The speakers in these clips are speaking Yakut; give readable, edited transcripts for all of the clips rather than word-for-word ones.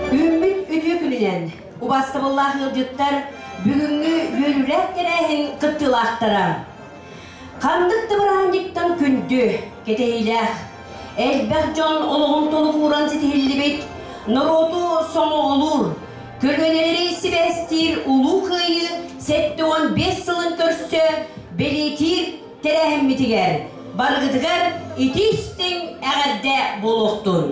Үүммүт үтүө күнүнэн убаастабыллаах ыалдьыттар, бүгүҥҥү үөрүүлээх тэрээһин кыттыылаахтара! Ханнык да бырааһынньыктан күндү, кэтэһиилээх, элбэх дьон олоҕун толук ууран ситиһиллибит, норуоту сомоҕолуур, көлүөнэлэри сибээстиир Улуу Кыайыы 75 сылын көрсө бэлиэтиир тэрээһиммитигэр барыгытыгар итии-истиҥ эҕэрдэ буолуохтун!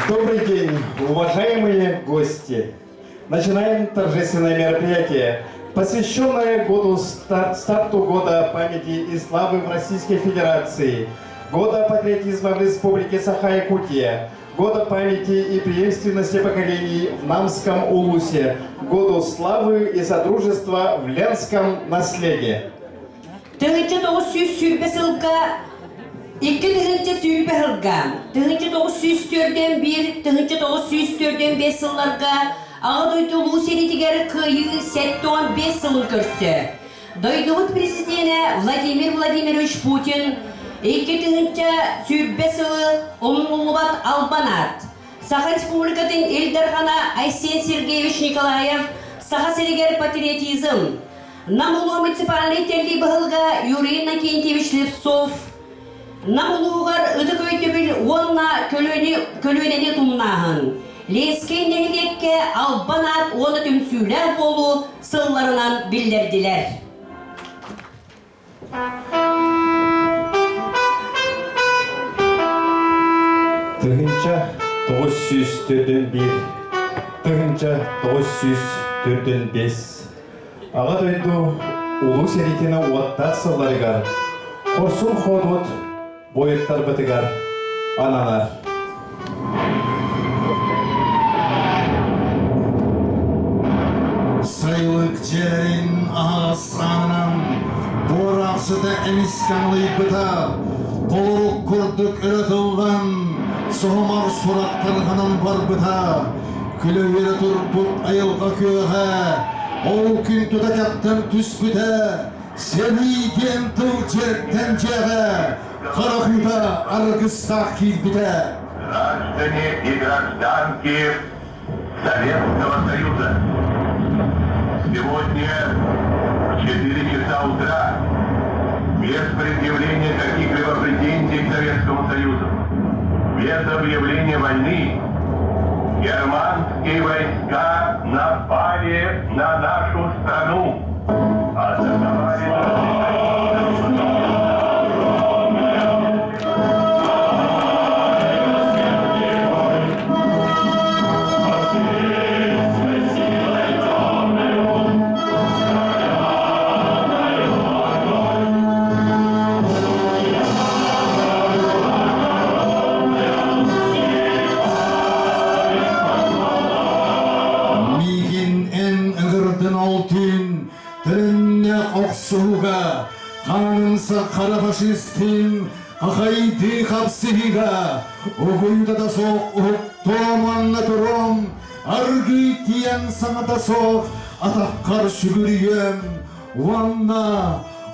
Добрый день, уважаемые гости! Начинаем торжественное мероприятие, посвященное году старту года памяти и славы в Российской Федерации, года патриотизма в Республике Саха-Якутия, года памяти и преемственности поколений в Намском Улусе, году славы и содружества в Ленском наследии. 1920 сылга 2020 сылга 1941 1945 сылларга Аҕа дойду Улуу сэриитигэр Кыайыы 75 сылын көрсө дойдубут президенэ Владимир Владимирович Путин 2020 сылы умнуллубат албан аат Саха Республикатын Ил Дархана Айсен Сергеевич Николаев Саха сиригэр патриотизм Нам улуу муниципальнай тэллэй баһылыга Юрий Иннокентьевич Слепцов Нам улууһугар ытык өйдөбүл уонна көлүөнэни тумнааһын, Ленскэй нэһилиэккэ албан аат уонна түмсүүлээх буолуу сылларынан биллэрдилэр. 1941, 1945 Аҕа дойду Улуу сэриитин уоттаах сылларыгар хорсун хоодуот буойуттарбытыгар ананар. Сайылык дьиэлэрин аһаҕас аанынан буораахсыта эмискэ аҥылыйбыта, холорук курдук өрө тыллан, соһумар сурах тарҕанан барбыта. Күлэ-үөрэ турбут айылҕа күөҕэ, ол күн тута кэптэн түспүтэ, сэрии диэн тыл дьиэттэн дьиэҕэ, харах уута аргыстаах киирбитэ. Граждане и гражданки Советского Союза, сегодня в 4 часа утра, без предъявления каких-либо претензий к Советскому Союзу, без объявления войны, германские войска напали на нашу страну, атаковали Миигин эн ыҥырдын ол түүн төлөннөөх охсуһууга, хаанымса хара фашистыын хахайдыы хапсыһыыга, угуйда да суох уһуктуом уонна туруом, аргыый тиийэн саҥата суох атаххар сүгүрүйүөм уонна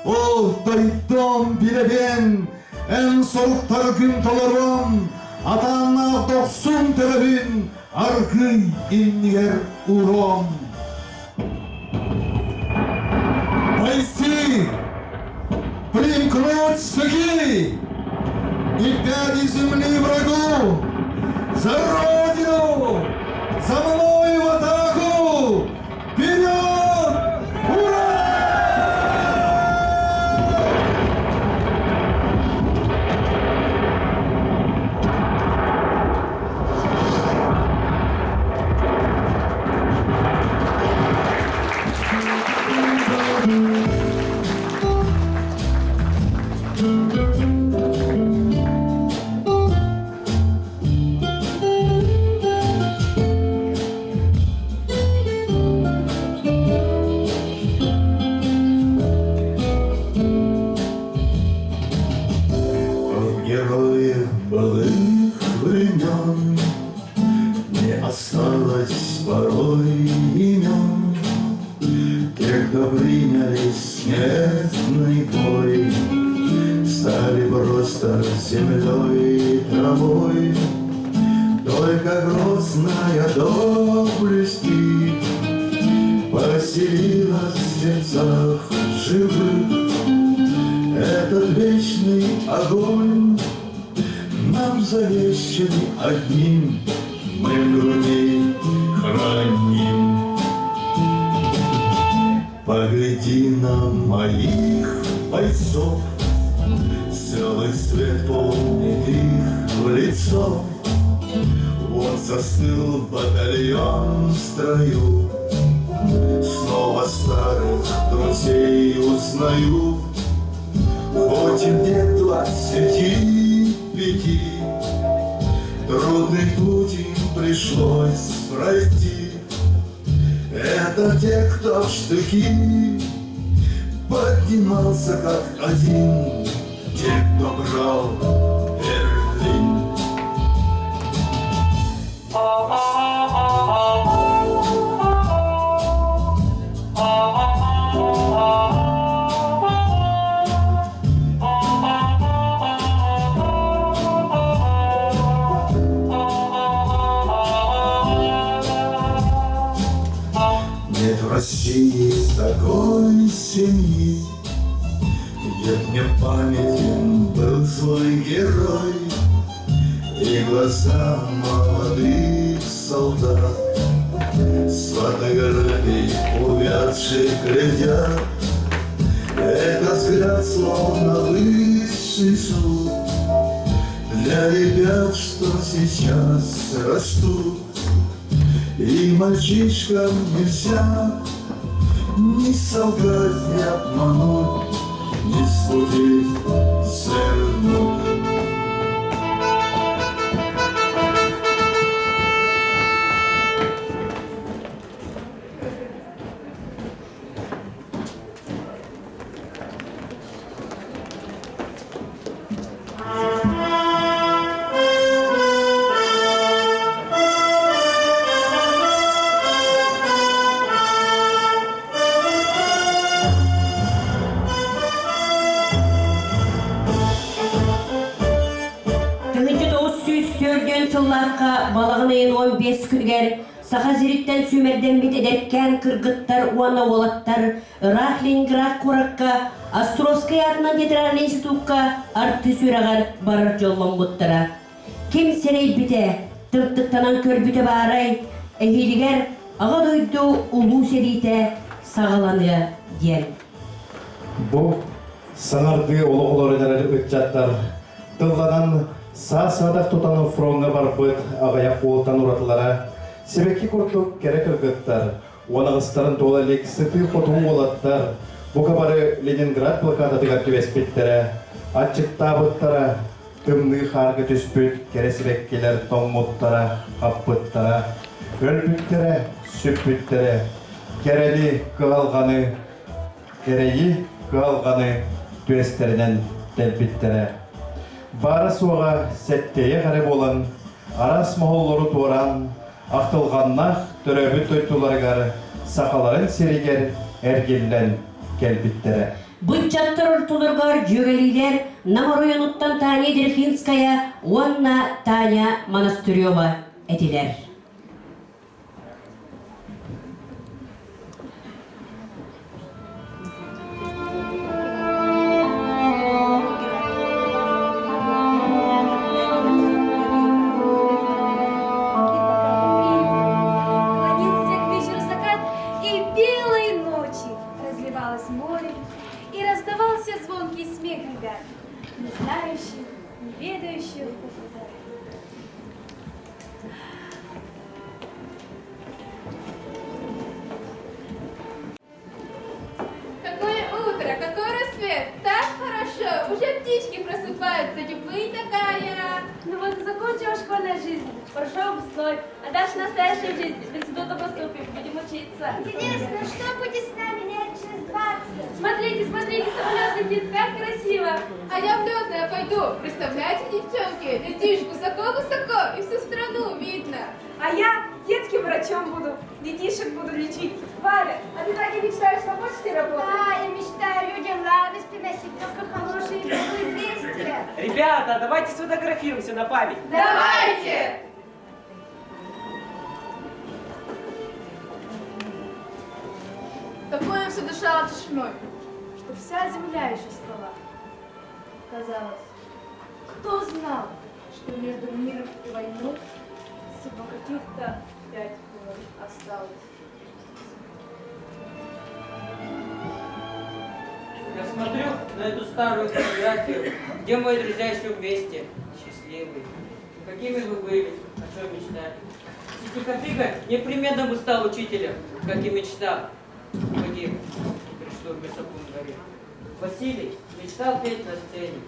ол дойдум билэбин Эн соруктаргын толоруом, атааннаах дохсун төлөбүн аргый иннигэр ууруом. Бойцы, примкнуть штыки и пяди земли врагу! За Родину! За мной в атаку! Вперед! Ура! Героев былых времен Не осталось порой имен Тех, кто приняли смертный бой, Стали просто землей и травой. Только грозная доблесть их Поселилась в сердцах живых. Этот вечный огонь Нам завещанный одним Мы в груди храним. Погляди на моих бойцов, Целый свет помнит их в лицо. Вот застыл батальон в строю, Снова старых друзей узнаю. Хоть им нет 25, Трудный путь им пришлось пройти. Это те, кто в штыки Поднимался как один, Те, кто брал Берлин. Нет в России такой семьи, Где б мне памятен был свой герой И глаза молодых солдат С фотографий увядших глядят. Этот взгляд словно высший суд Для ребят, что сейчас растут. И мальчишкам нельзя ни солгать, ни обмануть, ни с пути свернуть. 1944 сыллаахха балаҕан ыйын 15 күнүгэр Саха сириттэн сүүмэрдэммит эдэркээн кыргыттар уонна уолаттар ыраах Ленинград куоракка Островскай аатынан театральнай институкка артыыс үөрэҕэр барар дьолломмуттара. Ким сэрэйбитэ, тымтыктанан көрбүтэ баарай, эһиилигэр Аҕа дойду Улуу сэриитэ саҕаланыа диэн. Бу саҥардыы олох олорон эрэр ыччаттар тылланан саа-саадах тутан фроҥҥа барбыт аҕыйах уолтан уратылара сибэкки курдук кэрэ кыргыттар, уон аҕыстарын туола илик сытыы-хотуу уолаттар бука бары Ленинград блокадатыгар түбэспиттэрэ, аччыктаабыттара, тымныы хаарга түспүт кэрэ сибэккилэр тоҥмуттара, хаппыттара, өлбүттэрэ, сүппүттэрэ, кэрэни, кыһалҕаны, эрэйи, кыһалҕаны түөстэринэн тэлбиттэрэ. Баара-суоҕа сэттэйэх эрэ буолан, араас моһоллору туораан, ахтылҕаннаах төрөөбүт дойдуларыгар сахаларын сиригэр эргиллэн кэлбиттэрэ. Быччаттар ортолоругар дьүөгэлиилэр Нам оройуонуттан Таня Дельфинская уонна Таня Монастырева этилэр. Клонился к вечеру закат, и белой ночи разливалось море, и раздавался звонкий смех ребят, не знающих, не ведающих куда. Какое утро, какой рассвет! Так хорошо! Уже птички просыпаются, не пыль такая! Ну вот и закончилась школьная жизнь, прошел выпускной, а дальше настоящая жизнь. В институт поступим, будем учиться. Интересно, что будет с нами лет через 20? Смотрите, смотрите, самолет летит, как красиво! А я в летное пойду. Представляете, девчонки, летишь высоко-высоко и всю страну видно. А я детским врачом буду, детишек буду лечить. Валя, а ты так и мечтаешь на почте работать? Да, я мечтаю людям радость приносить, только хорошие и добрые известия. Ребята, давайте сфотографируемся на память. Давайте! Такое все дышало тишиной, что вся земля еще спала. Казалось, кто знал, что между миром и войной всего каких-то пять минут осталось. Я смотрю на эту старую фотографию, где мои друзья еще вместе, счастливые. Какими вы были, о чем мечтали? Тихофига непременно бы стал учителем, как и мечтал. Погиб, пришло в Мясопун горе. Василий мечтал петь на сцене,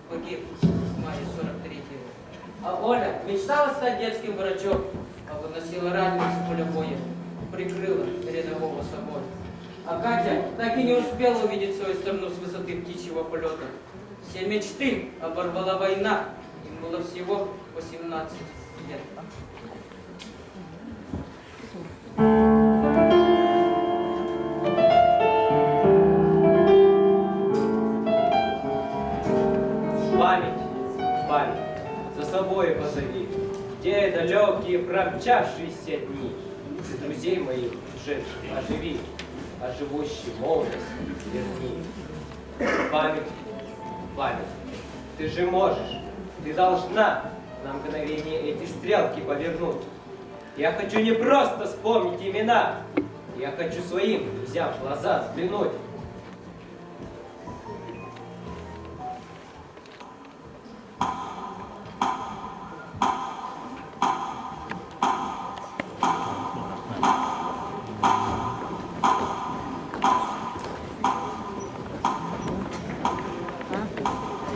погиб в мае 43-го. А Оля мечтала стать детским врачом, а выносила раненых с поля боя, прикрыла рядового собой. А Катя так и не успела увидеть свою страну с высоты птичьего полета. Все мечты оборвала война, им было всего 18 лет. Память, память, за собой позови, Где далекие промчавшиеся дни, Ты друзей моих ушедших оживи, А живущей молодость верни. Память, память, ты же можешь, ты должна на мгновение эти стрелки повернуть. Я хочу не просто вспомнить имена, я хочу своим друзьям в глаза взглянуть.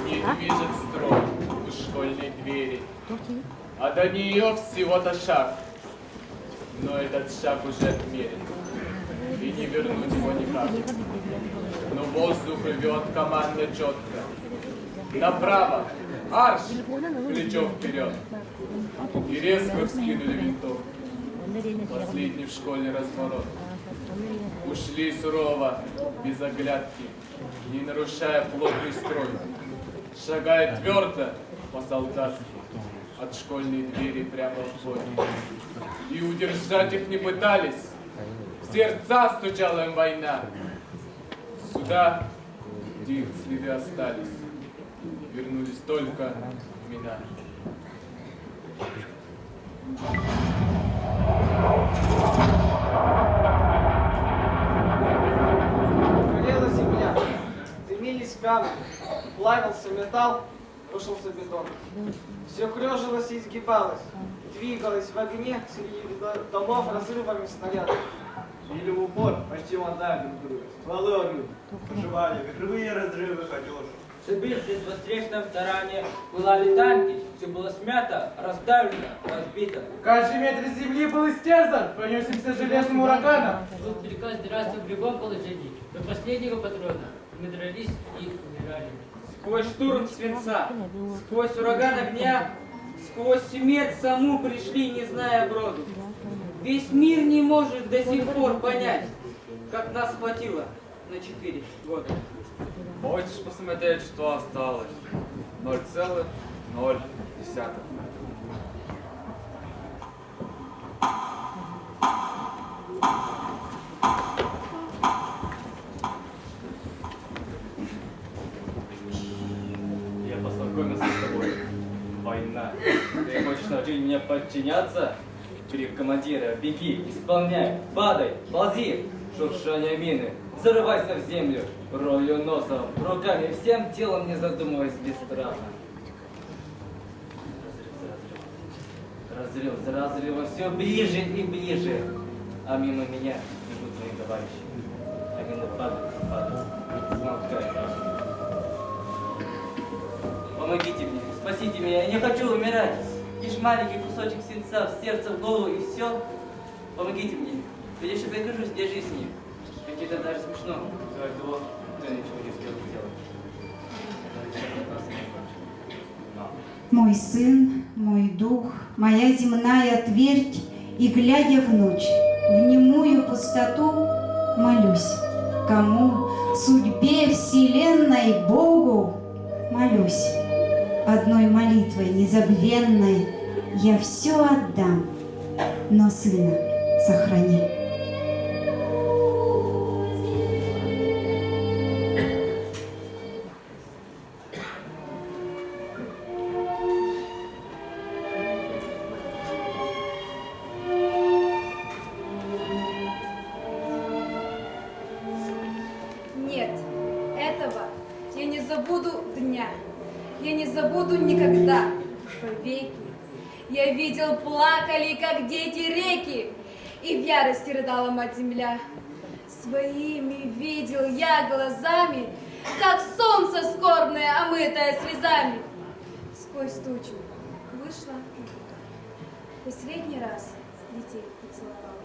Не движет строй у школьной двери, а до нее всего-то шаг. Но этот шаг уже отмерен, и не вернуть его никак. Но воздух рвет команда четко. Направо, арш, плечо вперед. И резко вскинули винтовки. Последний в школе разворот. Ушли сурово, без оглядки, не нарушая плотный строй. Шагая твердо, по-солдатски, от школьной двери прямо в бой. И удержать их не пытались. В сердца стучала им война. Сюда, где их следы остались, вернулись только имена. Горела земля, дымились камни, плавился металл, рушился бетон. Все крежилось и изгибалось, двигалось в огне среди домов разрывами снарядов. Били в упор, почти вонзая друг друга. Стволы орудий прошивали вихревые разрывы одежи. Все більше в встречном таране пылали танки, все было смято, раздавлено, разбито. Каждый метр земли был истерзан пронесшимся железным ураганом. Был приказ драться в любом положении, до последнего патрона. Мы дрались и умирали. Сквозь штурм свинца, сквозь ураган огня, сквозь смерть саму пришли, не зная броду. Весь мир не может до сих пор понять, как нас хватило на 4 года. Хочешь посмотреть, что осталось? 0,0. Я познакомился с тобой. Война. Ты хочешь научить меня подчиняться? Крик командира. Беги, исполняй, падай, ползи. Шуршание мины. Зарывайся в землю. Рою носом, руками, всем телом не задумываясь без страха. Разрыв за разрывом. Разрыв за разрывом все ближе и ближе. А мимо меня бегут мои товарищи. А мины падают, падают, смолкают. Помогите мне, спасите меня, я не хочу умирать. Лишь маленький кусочек свинца в сердце, в голову и все. Помогите мне, ведь я еще пригожусь для жизни. Ведь это даже смешно. Звать того, кто ничего не успел сделать. Но. Мой сын, мой дух, моя земная твердь, И, глядя в ночь, в немую пустоту, Молюсь, кому, судьбе вселенной, Богу, молюсь. Одной молитвой незабвенной Я все отдам, но сына сохрани. забуду дня, я не забуду никогда, веки. Я видел, плакали, как дети реки, и в ярости рыдала мать-земля. Своими видел я глазами, как солнце скорбное, омытое слезами. Сквозь тучу вышла Последний раз детей поцеловала.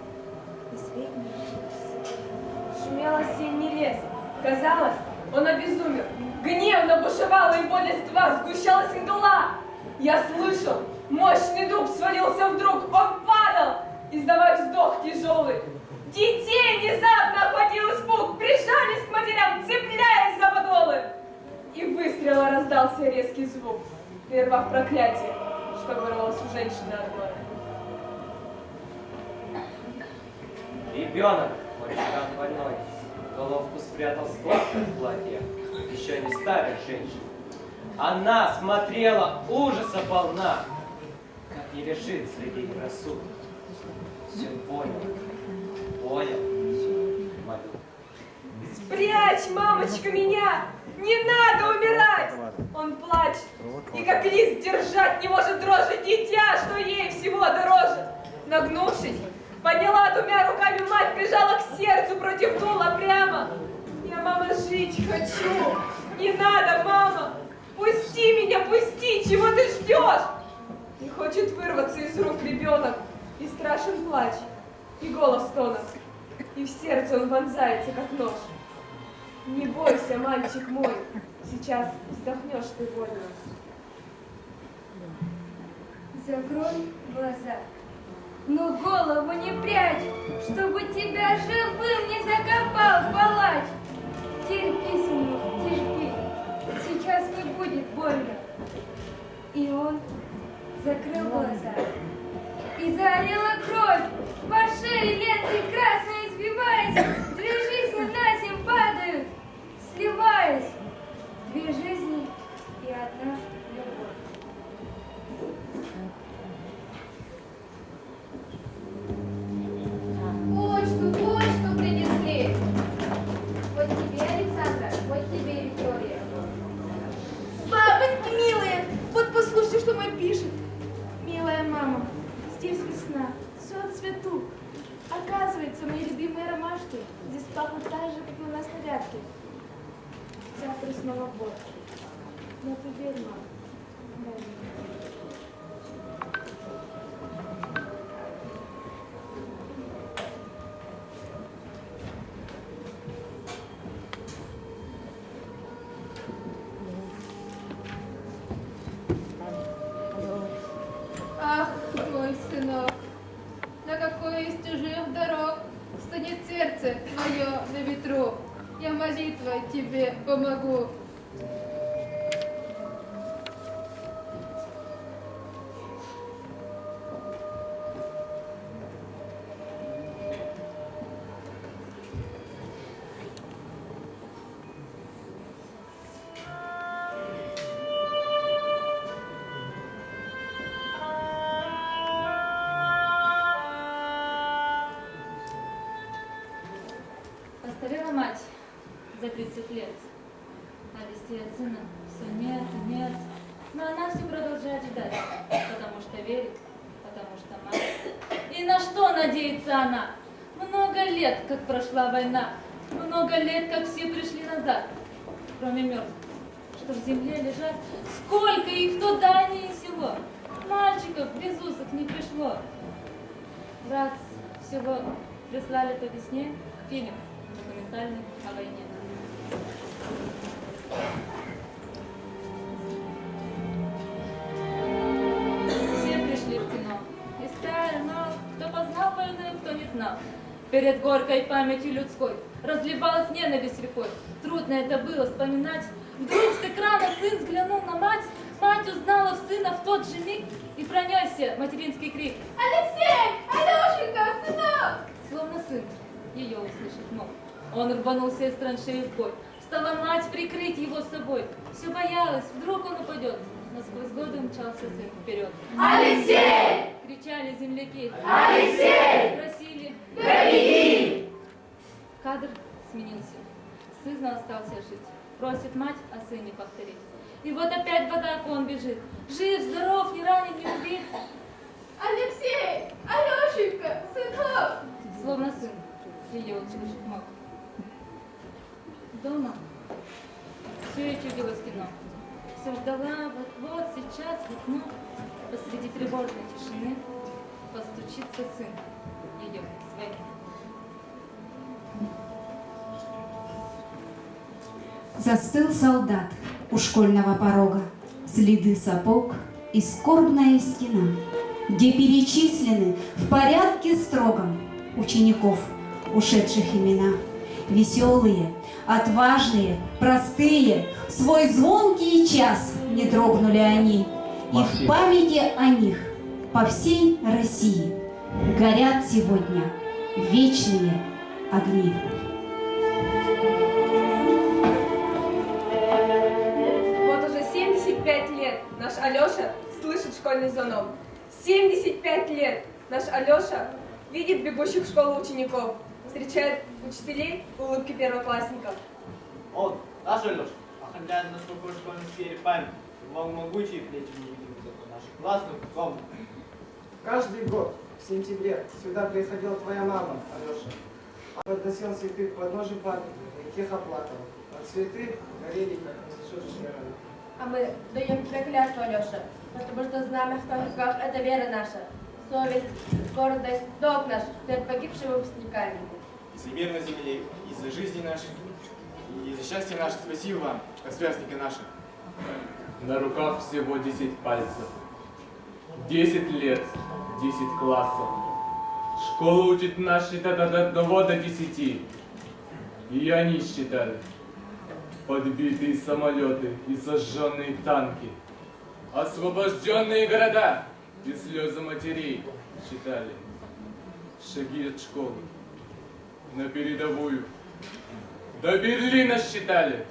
Последний раз. Шумел осенний лес. Казалось, он обезумел. Гневно бушевала его листва, сгущалась мгла. Я слышал, мощный дуб свалился вдруг, он падал, издавая вздох тяжелый. Детей внезапно охватил испуг, прижались к матерям, цепляясь за подолы. И выстрела раздался резкий звук, прервав проклятие, что вырвалось у женщины одной. Ребенок, мальчуган больной, головку спрятал в складках платья, еще не старых женщин. Она смотрела ужаса полна, как не лежит среди рассудка. Все понял, понял, все, молю. Спрячь, мамочка, меня! Не надо умирать! Он плачет, и как лист держать не может дрожи дитя, что ей всего дороже. Нагнувшись, подняла двумя руками мать, прижала к сердцу против дула прямо. Я, мама, жить хочу! Не надо, мама! Пусти меня, пусти! Чего ты ждешь? Не хочет вырваться из рук ребенок, и страшен плач, и голос тонок, и в сердце он вонзается, как нож. Не бойся, мальчик мой, сейчас вздохнешь ты вольно. Закрой глаза, но голову не прячь, чтобы тебя живым не закопал палач. Терпи, сынок, терпи, сейчас не будет больно. И он закрыл глаза. И залила кровь, по шее ленты красной избиваясь, две жизни на земь падают, сливаясь. Две жизни и одна любовь. Почту, почту принесли. Вот тебе, Александра, вот тебе, Виктория. Бабоньки милые, вот послушайте, что мой пишет. Милая мама, здесь весна, все цвету. Оказывается, мои любимые ромашки здесь пахнут так же, как и у нас на Вятке. Завтра снова бой. Но ты верь, мама, дай мне. Ах, мой сынок, на какой из чужих дорог станет сердце твое на ветру. Я молитвой тебе помогу. Постарела мать за 30 лет, а вести от сына все нет и нет. Но она все продолжает ждать, потому что верит, потому что мать. И на что надеется она? Много лет, как прошла война, много лет, как все пришли назад, кроме мертвых, что в земле лежат. Сколько их в то дальнее село! Мальчиков без усов не пришло. Раз всего прислали по весне фильм документальный о войне. Все пришли в кино. И стали, но кто познал войну, кто не знал. Перед горькой памятью людской разливалась ненависть рекой. Трудно это было вспоминать. Вдруг с экрана сын взглянул на мать, мать узнала в сына в тот же миг и пронесся материнский крик. Алексей! Алешенька, сынок! Словно сын ее услышать мог. Он рванулся из траншеи в бой. Стала мать прикрыть его собой. Все боялась, вдруг он упадет. Но сквозь годы мчался сын вперед. Алексей! Кричали земляки. Алексей! Просили. Доведи! Кадр сменился. Сын остался жить. Просит мать о сыне повторить. И вот опять в атаку он бежит. Жив, здоров, не ранен, не убит. Алексей! Алешенька! Сынок! Словно сын ее услышать мог. Дома все еще чудилось кино. Все ждала, вот-вот, сейчас в окно посреди тревожной тишины постучится сын ее с войны. Застыл солдат у школьного порога, Следы сапог и скорбная стена, Где перечислены в порядке строгом Учеников, ушедших имена. Веселые, отважные, простые, В свой звонкий час не дрогнули они, И в памяти о них по всей России Горят сегодня вечные огни. Вот уже 75 лет наш Алеша слышит школьный звонок. 75 лет наш Алеша видит бегущих в школу учеников, встречает учителей улыбки первоклассников. Он, наш Алеша, охраняет нас в школьной сфере памяти. Могучие плечи невидимы зато наших классных комнат. Каждый год в сентябре сюда приходила твоя мама, Алеша. Подносил цветы к подножию памятника и тихо плакала. А цветы горели, как незашедшие раны. А мы даем тебе клятву, Алеша, потому что знамя в твоих руках – это вера наша, совесть, гордость, долг наш перед погибшими выпускниками. И за мир на земле, и за жизни наши, и за счастье наше. Спасибо вам, сверстники наши. На руках всего 10 пальцев. 10 лет, 10 классов. Школа учит нас считать от 1 до 10. И они считали. Подбитые самолеты и сожженные танки. Освобожденные города и слезы матерей считали. Шаги от школы на передовую. До Берлина считали.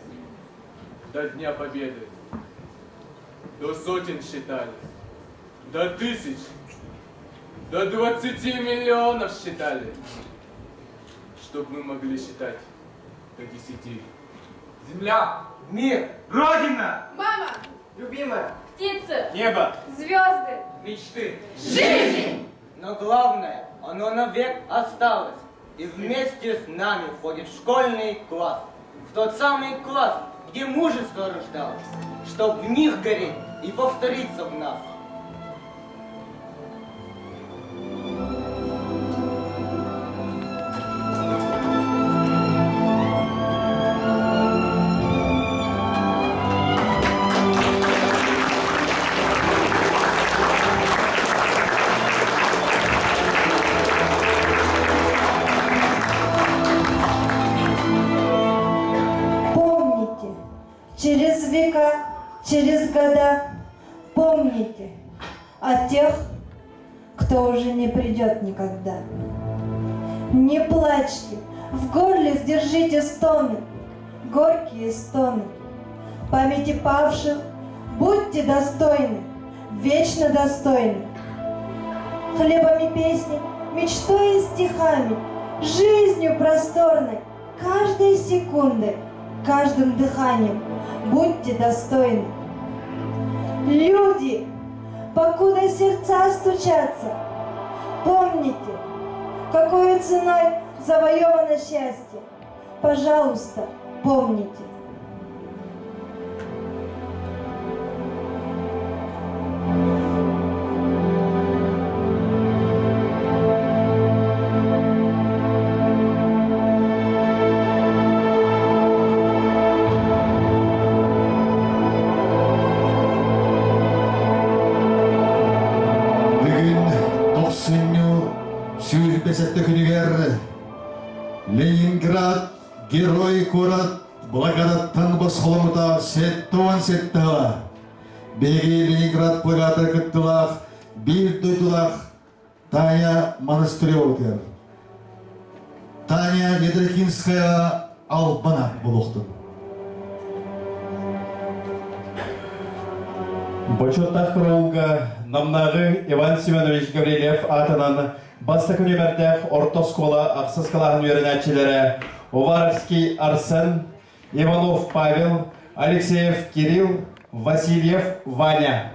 До Дня Победы. До сотен считали. До тысяч. До 20 миллионов считали. Чтоб мы могли считать до 10. Земля, мир, Родина! Мама! Любимая! Птицы! Небо! Звезды! Мечты. Жизнь! Но главное, оно навек осталось. И вместе с нами входит в школьный класс. В тот самый класс, где мужество рождалось, чтоб в них гореть и повториться в нас. Помните, через века, через года, помните о тех, кто уже не придет никогда. Не плачьте, в горле сдержите стоны, горькие стоны. Памяти павших будьте достойны, вечно достойны. Хлебом и песней, мечтой и стихами, жизнью просторной, каждой секундой, каждым дыханием будьте достойны. Люди, покуда сердца стучатся, помните, какой ценой завоевано счастье. Пожалуйста, помните. Бүгүн тохсунньу 27 күнүгэр Ленинград герой куорат блокадаттан босхоломмута 77 сыла. Биһиги Ленинград блокада кыттылаах биир дойдулаах Таня Монастыреватыгар. Таня Ядрихинская Албана буолуохтун. Бочуоттаах куруолга Намнааҕы Иван Семенович Гаврильев аатынан бастакы нүөмэрдээх орто оскуола ахсыс кылааһын үөрэнээччилэрэ Уваровский Арсен. Иванов Павел, Алексеев Кирилл, Васильев Ваня.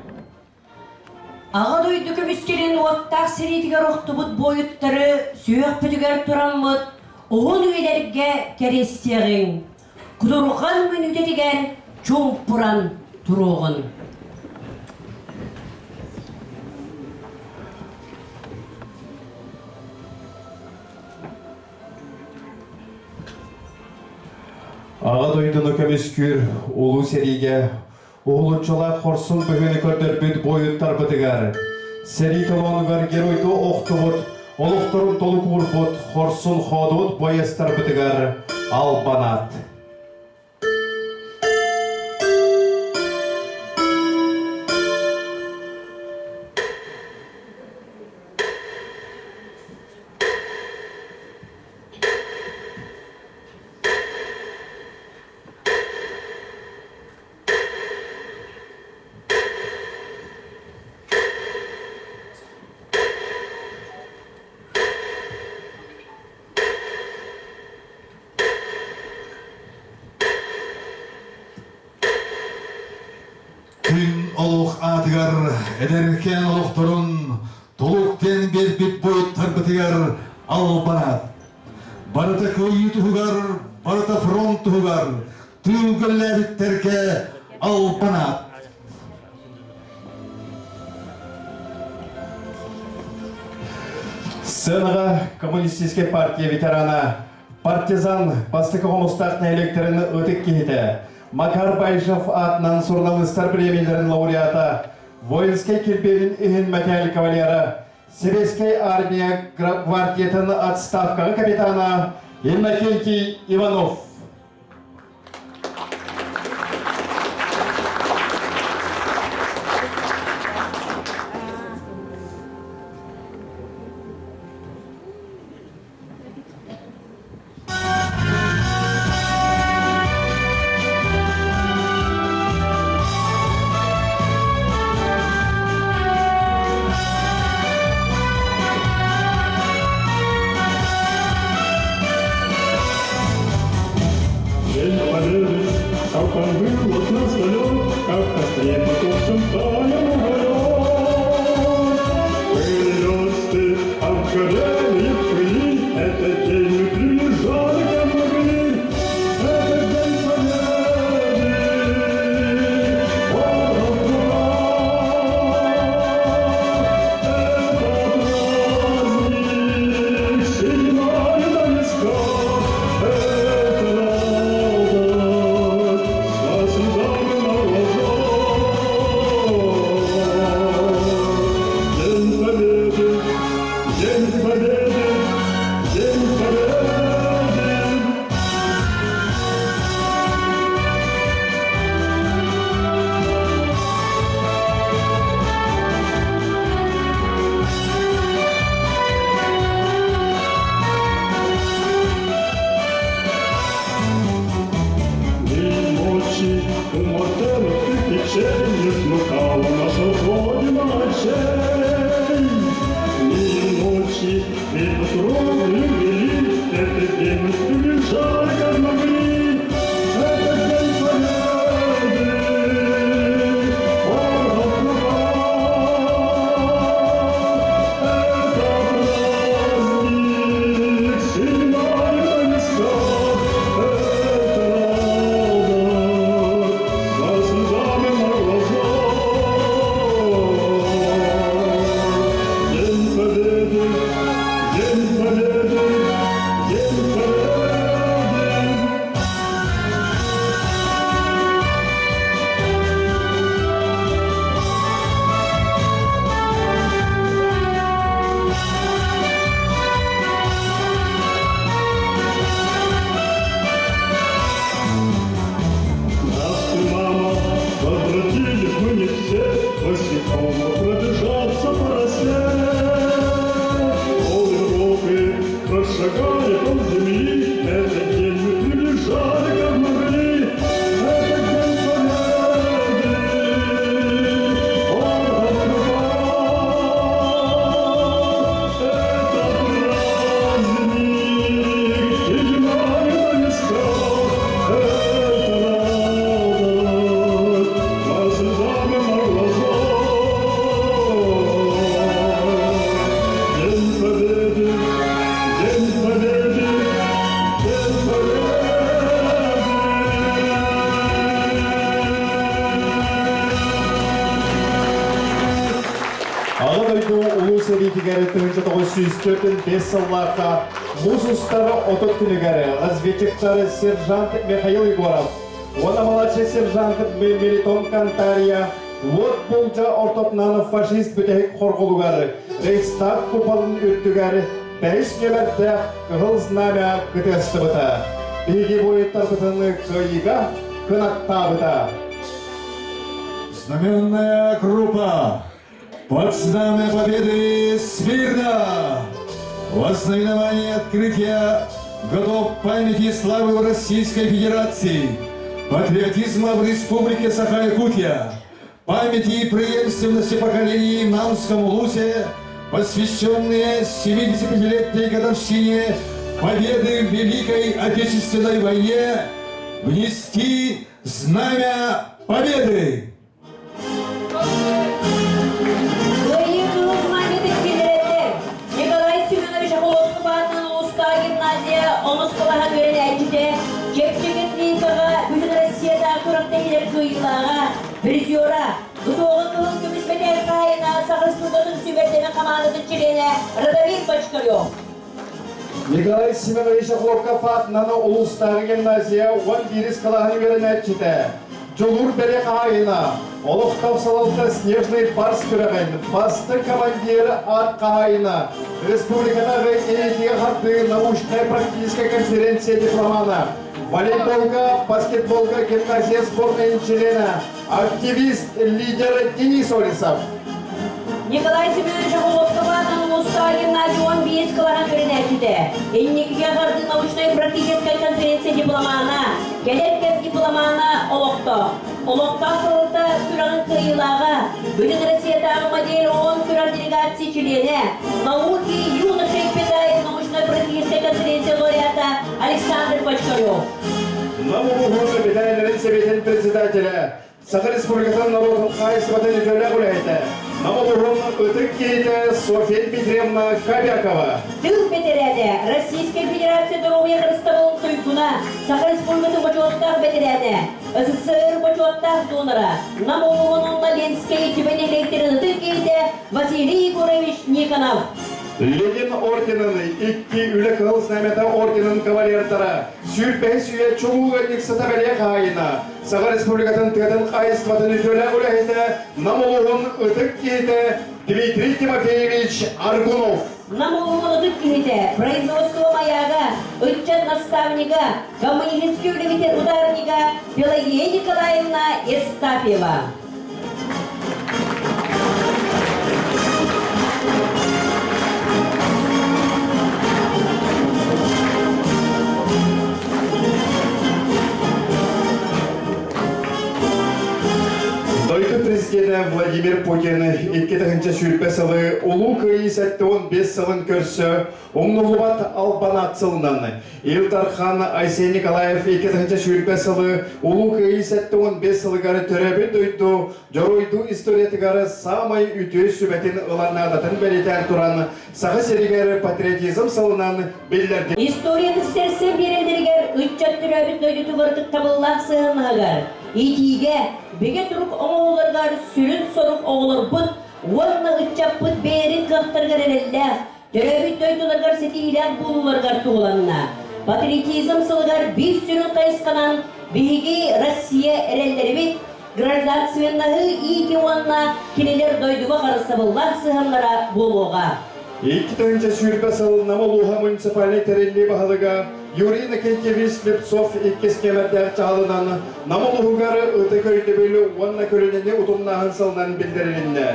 Аҕа дойду көмүскэлин уоттаах сэриитигэр охтубут буойуттары сүһүөхпүтүгэр тураммыт уһун үйэлэргэ кэриэстиэҕиҥ, кутурҕан мүнүүтэтигэр чуумпуран туруоҕун. Аҕа дойдуну көмүскүүр улуу сэриигэ Уһулуччулаах хорсун быһыыны көрдөрбүт буойуттарбытыгар, сэрии толоонугар геройдуу охтубут, олохторун толук уурбут хорсун хоодуот байыастарбытыгар албан аат! Күн олох аатыгар эдэркээн олохторун толук диэн биэрбит буойуттарбытыгар албан аат. Барыта кыайыы туһугар, барыта фронт туһугар Тыыл көллөөбүттэргэ албан аат. Сценаҕа Коммунистическай партия ветерана, партизан бастакы хомустаах нэһилиэктэрин ытык киһитэ Макар Баишев аатынан суруналыыстар премияларын лауреата, воинскай кирбиэлин иһин мэтээл кавалера, Сэбиэскэй армия гвардиятын отставкаҕа капитана Иннокентий Иванов. 1945 сыллаахха муус устар 30 күнүгэр разведчиктар сержант Михаил Егоров уонна младший сержант Мелитон Кантария уот булдьа ортотунан фашист бүтэһик хорҕолугар Рейхстаг куполун үрдүгэр бэһис нүөмэрдээх Кыһыл Знамя кытыастыбыта. Биһиги буойуттарбытын кыайыыга кынаттаабыта. Знаменная группа под знамя победы смирно! Во знаменование открытия годов памяти и славы в Российской Федерации, патриотизма в Республике Саха-Якутия, памяти и преемственности поколений в Намском Улусе, посвященные 75-летней годовщине победы в Великой Отечественной войне, внести знамя Победы! Кыайыы кыһыл знамятын киллэрэллэр. Николай Семенович Охолотов аатынан улуустааҕы гимназия онус кылааһын үөрэнээччитэ, чэпчэки атлетикаҕа Бүтүн Россиятааҕы күрэхтэһиилэр кыайыылааҕа, призера, ытуоҕа кыһыл көмүс мэтээл хаһаайына Саха Республикатын сүүмэрдэмэ хамаандатын чилиэнэ Радомир Бочкарев. Николай Семенович Охлопков аатынан улуустааҕы гимназия 11 кылааһын үөрэнээччитэ, Дьулуур бэлиэ хаһаайына, олохтоох салалта Снежный барс күрэҕин бастыҥ командир аат хаһаайына, республикатааҕы инникигэ хардыы научнай-практическай конференция дипломана, волейболга, баскетболга гимназия сборнайын чилиэнэ, активист, лидер Денис Олесов. Николай Семенович Охлопков улуустааҕы гимназия 15 кылааһын үөрэнээччитэ, инникигэ хардыы научнай-практическай конференция дипломана, кэлэр кэм дипломана олохтоох. Олохтоох салалта күрэҕин кыайыылааҕа, Бүтүн Россиятааҕы модель ООН күрэх делегация чилиэнэ, науки юношей питает научно-практическая конференция лауреата Александр Бочкарев. Нам улууһун бэтэринэрин сэбиэтин председателэ Саха Республикатын норуотун хаһаайыстыбатын үтүөлээх үлэһитэ, Нам улууһун ытык киһитэ Софья Дмитриевна Кобякова. Тыл бэтэрээнэ, Российскай Федерация доруобуйа харыстабылын туйгуна, Саха Республикатын бочуоттаах бэтэрээнэ, СССР бочуоттаах донора, Нам улууһун уонна Ленскэй түбэ нэһилиэктэрин ытык киһитэ Василий Егорович Никонов. Ленин орденын икки үлэ кыһыл знамята орденын кавалердара, сүүрбэһис үйэ чулуу ыанньыксыта бэлиэ хаһаайына, Саха Республикатын тыатын хаһаайыстыбатын үтүөлээх үлэһитэ, Нам улууһун ытык киһитэ Дмитрий Тимофеевич Аргунов. Нам улууһун ытык киһитэ, производство маяга, ыччат наставнига, коммунистическай үлэбитин ударнига Пелагея Николаевна Евстафьева. Дойду президенэ Владимир Путин 2020 сылы Улуу Кыайыы 75 сылын көрсө умнуллубат албан сылынан Ил Дархан Айсен Николаев 2020 сылы Улуу Кыайыы 75 сылыгар төрөөбүт дойду дьоруойдуу историятыгар саамай үтүө сүбэтин ылар наадатын бэлиэтээн туран Саха сиригэр патриотизм сылынан биллэрди. Историяны сэрсэн биэрэллэригэр ыччат төрөөбүт дойдутугар ытыктабыллаах сыһыаннаһыгар, иитиигэ, бигэ турук оҥоһулларыгар сүрүн сорук оҕолорбут уонна ыччаппыт бэйэлэрин кыахтарыгар эрэллээх, төрөөбүт дойдуларыгар ситиһиилээх буолууларыгар туһуланна. Патриотизм сылыгар биир сүрүн хайысханан биһиги Россия эрэллэрибит гражданственноһы иити уонна кинилэр дойдуга харыстабыллаах сыһыаннара буолуоҕа. 2020 сыл Нам улууһа муниципальнай тэриллии баһылыга Юрий Иннокентьевич Слепцов иккис кэмэрдээх чаһылынан Нам улууһугар ытык өйдөбүл уонна көлүнэни утумнааһын сылынан биллэрилиннэ.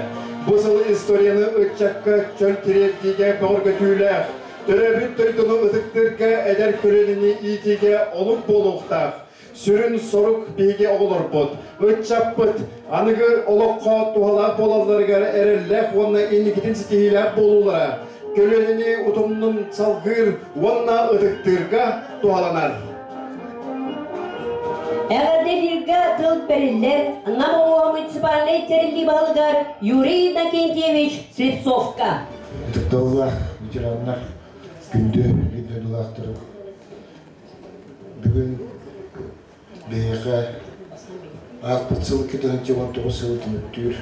Бу сыл историяны ыччакка чөл тириэрдиигэ бөҕөргөтүүлээх, төрөөбүт дойдуну ытыктыырга эдэр көлүөнэни иитиигэ олук буолуохтаах. Сүрүн сорук биһиги оҕолорбут, ыччаппыт аныгы олоххо туһалаах буолалларыгар эрэллээх уонна инникитин ситиһиилээх буолуулара көлүөнэни утумнун салгыыр уонна ытыктыырга туһаланар. Эҕэрдэлииргэ тыл бэриллэр Нам улууһа муниципальнай тэриллии баһылыгар Юрий Иннокентьевич Слепцовка. Ытыктабыллаах ветераннар, күндү биир дойдулаахтарым, Бүгүн биһиэхэ ааспыт сыл 2019 сылы түмүктүүр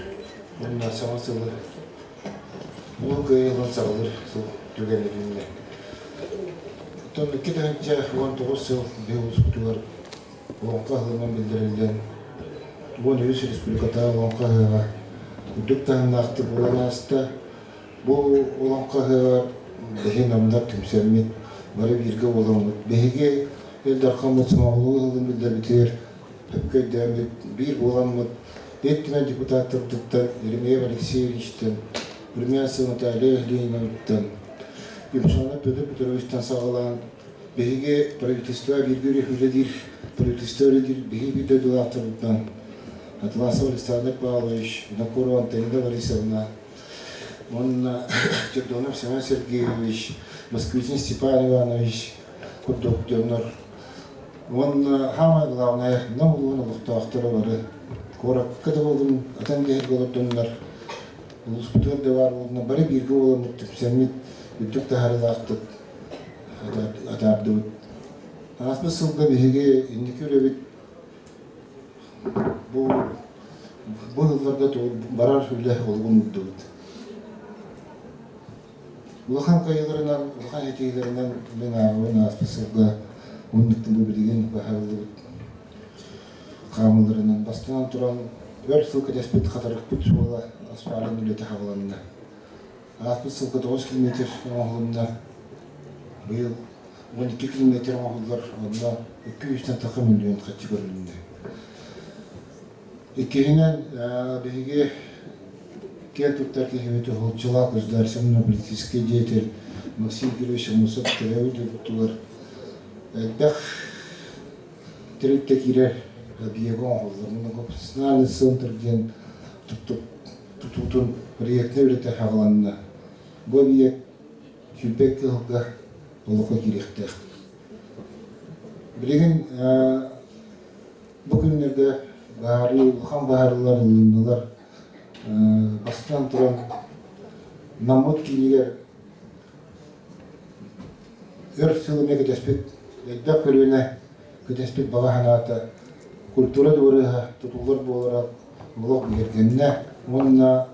уонна саҥа сылы. Улуу Кыайыы ылан саҕалыыр сыл түгэнэ үүннэ. Оттон 2019 сыл биһиги улууспутугар Олоҥхо ыһыаҕынан биллэриллэн, 13 республикатааҕы Олоҥхо ыһыаҕа үрдүк таһымнаахтык буолан ааста. Бу Олоҥхо ыһыаҕар биһи намнар түмсэммит, бары бииргэ буоламмыт, биһиги Ил Дархаммыт сомоҕолуу ыһыллын биллэрбитигэр сөпкө өйдөөммүт, биир буоламмыт, Ил Түмэн депутаттарбытыттан Еремеев Алексеевичтан, Румянцева Наталья Лениновнаттан, Юмшанов Петр Петровичтан саҕалаан биһиги правительство бииргэ үлэлиир правительство үлэлиир биһиги биир дойдулаахтарбытынан Атласов Александр Павлович, Винокурова Антонина Борисовна уонна Чердонов Семен Сергеевич, Москвитин Степан Иванович курдук дьоннор уонна самое главное Нам улууһун олохтоохторо бары куоракка да буоллун атын киһиргэ олордуннар улууспутугар да баар буоллунар бары бииргэ буоламмыт түмсэммит үрдүк таһаарыылаахтык атаардыбыт. Ааспыт сылга биһиги инники үлэбит бу бу сылларга барар үлэ олугун уурдубут. Улахан кыайыыларынан, улахан этиилэринэн мин ааҕабын ааспыт сылга уоннуктан бу билигин баһарыллыбыт хаамыыларынан бастаан туран өр сыл кэтэспит хатарыкпыт суола асфалын үлэтэ хааланна. Ааспыт сылга 9 километр оҥоһулунна. Быйыл 12 километр оҥоһуллар, онно 200 тахса миллион харчы көрүлүннэ. Иккиһинэн, биһиги киэн туттар киһибит уһулуччулаах государственно-политический деятель Максим Кирович Аммосов төрөөбүт дойдутугар элбэх тэрилтэ киирэр объега оҥоһуллар. Многопрофессиональный центр диэн тутуутун проектнай үлэтэ саҕаланна. Бу объект 22 сылга олоххо киириэхтээх. Билигин бу күннэргэ баһаарыы, улахан баһаарылар ылыннылар. Бастатан туран, Наммыт киинигэр өр сыл эмэ кэтэспит элбэх көлүөнэ кэтэспит баҕа санаата культура дыбарыаһа тутуллар буолара олох бигэргэннэ уонна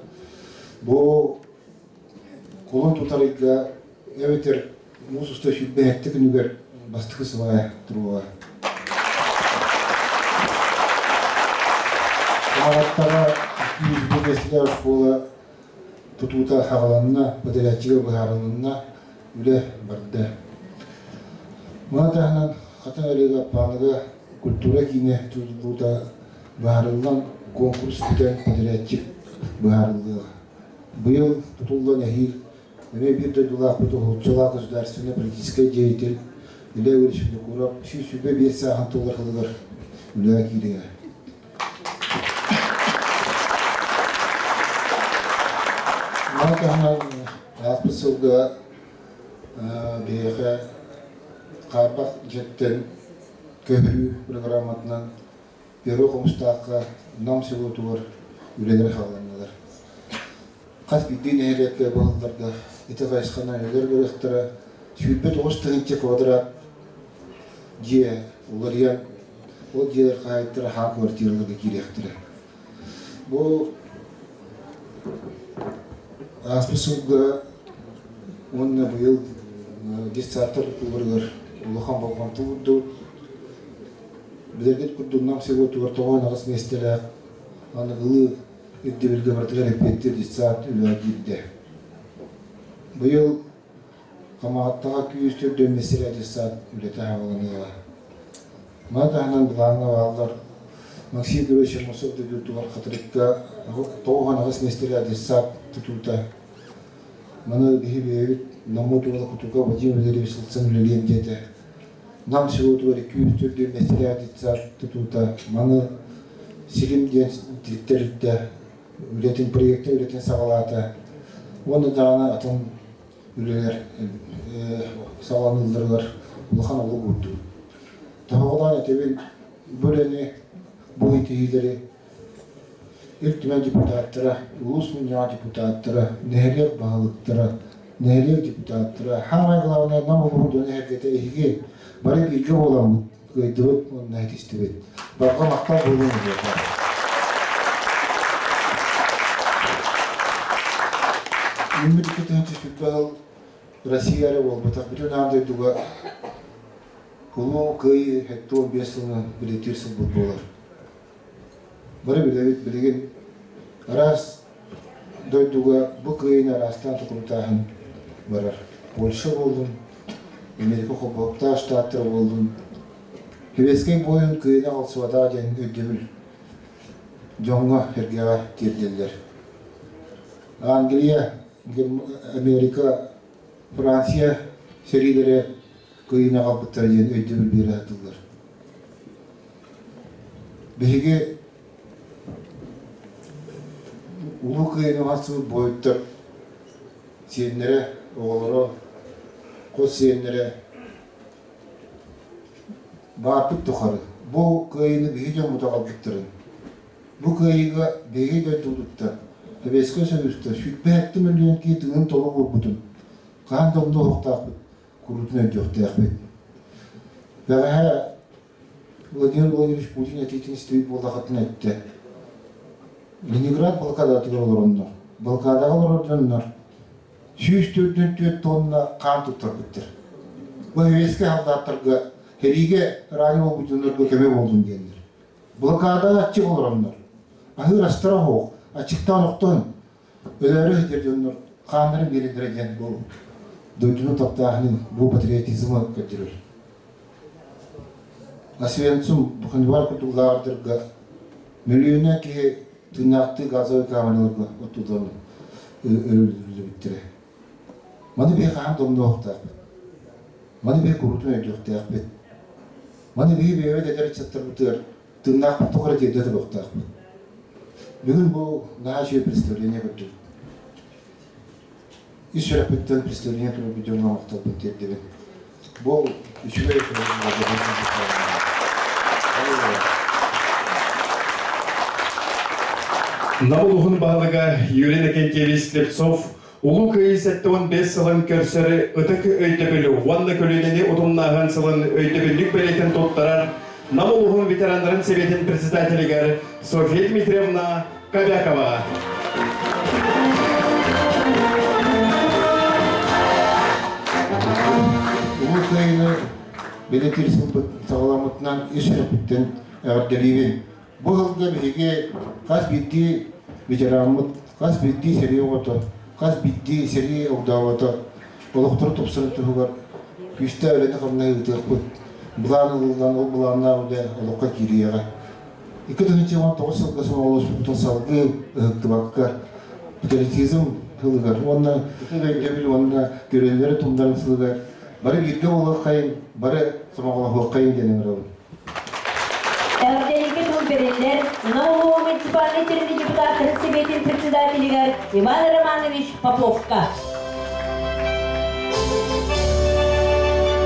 бу кулун тутар ыйга эбэтэр муус уста 27 күнүгэр бастакы сылаа туруоҕа. Аҕаттара 201 миэстэлээх оскуола тутуута саҕаланна, подрядчига быһаарылынна, үлэ барда. Маны таһынан Хатыҥ Арыыга Аппааныга культура киинэ тутуллуута быһаарыллан, конкурс бүтэн подрядчик быһаарыллыаҕа. Быйыл тутуллан эһиил эмиэ биир дойдулаахпыт уһулуччулаах государственнай политическай деятель Илья Егорович Винокуров 125 сааһын туолар сылыгар үлэҕэ киириэҕэ. Маны таһынан ааспыт сылга биһиэхэ хаарбах дьиэттэн көһөрүү программатынан Первый Хомустаахха Нам селотугар үлэлэр саҕаланнылар. Хас биирдии нэһилиэккэ баһылларга ити хайысханан үлэлэр барыахтара. 29 тыһыынча квадрат дьиэ уларыйан, ол дьиэлэр хаһаайыттара хаа квартираларга киириэхтэрэ. Бу ааспыт сылга уонна быйыл детсадтар тутууларыгар улахан болҕомто уурдубут. Билэргит курдук Нам селотугар тоҕоон аҕыс миэстэлээх аныгылыы ирдэбилгэ барытыгар эппиэттиир детсад үлэҕэ киирдэ. Быйыл Хамаҕаттаҕа күүс төрдө миэстэлээх детсад үлэтэ саҕаланыаҕа. Маны таһынан былааҥҥа бааллар Максим Кирович Аммосов дойдутугар Хатырыкка 98 миэстэлээх детсад тутуута. Маны биһи бэйэбит Наммыт уола Кутука Вадим Валерьевич ылсан үлэлиэм диэтэ. Нам селотугар 204 миэстэлээх детсад тутуута маны Силим диэн тэрилтэ үлэтин проекта үлэтин саҕалаата уонна даҕаны атын үлэлэр саҕаланыыларыгар улахан олук уурдубут. Тоһоҕолоон этэбин, бу үлэни, бу итиһиилэри Ил Түмэн депутаттара, улуус мунньаҕа депутаттара, нэһилиэк баһылыктара, нэһилиэк депутаттара, самое главное Нам улууһун дьоно-сэргэтэ эһиги бары бииргэ буоламмыт кыайдыбыт уонна этистибит. Барҕа махтал буолуон эһиэхэ. Үүммүт 2020 сыл Россия эрэ буолбатах, бүтүн аан дойдуга Улуу Кыайыы 75 сылынан бэлиэтиир сылбыт буолар. Бары билэбит, билигин араас дойдуга бу кыайыыны араастаан тутулутааһын барар. Польша буоллун, Америка холбоһуктаах штаттара буоллун, Сэбиэскэй буойун кыайыыны аҕалсыбатаҕа диэн өйдөбүл дьоҥҥо эргэҕэ тиэрдэллэр. Англия, Америка, Франция сэриилэрэ кыайыыны аҕалбыттара диэн өйдөбүл биэрэ сатыыллар. Биһиги Улуу Кыайыыны уһансыбыт буойуттар сиэннэрэ, оҕолоро, хос сиэннэрэ баарбыт тухары бу кыайыыны биһиги дьоммут аҕалбыттарын, бу кыайыыга биһиги дойдубутуттан Сэбиэскэй Союзтан 107 миллион киһи тыынын толук уурбутун хаһан да умнуохтаахпыт, куруутун өйдүөхтээхпит. Бэҕэһээ Владимир Владимирович Путин этиитин истибит буоллаххытына эттэ. Ленинград блокадатыгар олороннор, блокадаҕа олорор дьоннор 144 тонна хаан туттарбыттар. Бу сэбиэскэй салдааттарга сэриигэ ранен буолбут дьоннорго көмө буоллун диэннэр. Блокадаҕа аччык олороннор, аһыыр астара суох, аччыктаан охтон өлөөрү сылдьар дьоннор хааннарын биэрэллэрэ диэн бу дойдуну таптааһыны, бу патриотизмы көрдөрөр. Освенцим Бухенвальд курдук лааҕырдарга мөлүйүөннээн киһи тыыннаахтыы газовай камераларга оттуллан өлөрүллүбүттэрэ. Маны биһи хаһан домнуохтаахпыт. Маны биһи куруутун өйдүөхтээхпит. Маны биһи бэйэбит эдэр ыччаттарбытыгар тыыннаахпыт тухары тиэрдэ туруохтаахпыт. Бүгүн бу наһаа үчүгэй представление көрдүбүт. Ис сүрэхпиттэн представление туруорбут дьоҥҥо махталбын тиэрдэбин. Бу үчүгэй Нам улууһун баһылыга Юрий Иннокентьевич Слепцов Улуу Кыайыы 75 сылын көрсөр ытык өйдөбүлү уонна көлүөнэни утумнааһын сылын өйдөбүнньүк бэлиэтин туттарар Нам улууһун ветераннарын сэбиэтин председателигэр Софья Дмитриевна Кобяковаҕа. Улуу Кыайыыны бэлиэтиир сылбыт саҕаламмытынан ис сүрэхпиттэн эҕэрдэлиибин. Бу сылга биһиги хас биирдии ветераммыт, хас биирдии сэрии оҕото, хас биирдии сэрии огдообото олохторо тупсарын туһугар күүстээх үлэни-хамнаһы ыытыахпыт. Былаан ылыллан, ол былааннаах үлэ олоххо киириэҕэ. 2019 сылга сомоҕолоспутун салгыы ыһыктыбакка, патриотизм сылыгар уонна ытык өйдөбүл уонна көрүөлэри тумнарын сылыгар бары бииргэ буолуоххайын, бары сомоҕолоһуоххайын диэн ыҥырабын. Эҕэрдэлииргэ тыл бэриллэр Нам муниципальнай тэрилтэ депутаттарын сэбиэтин председателигэр Иван Романович Поповка.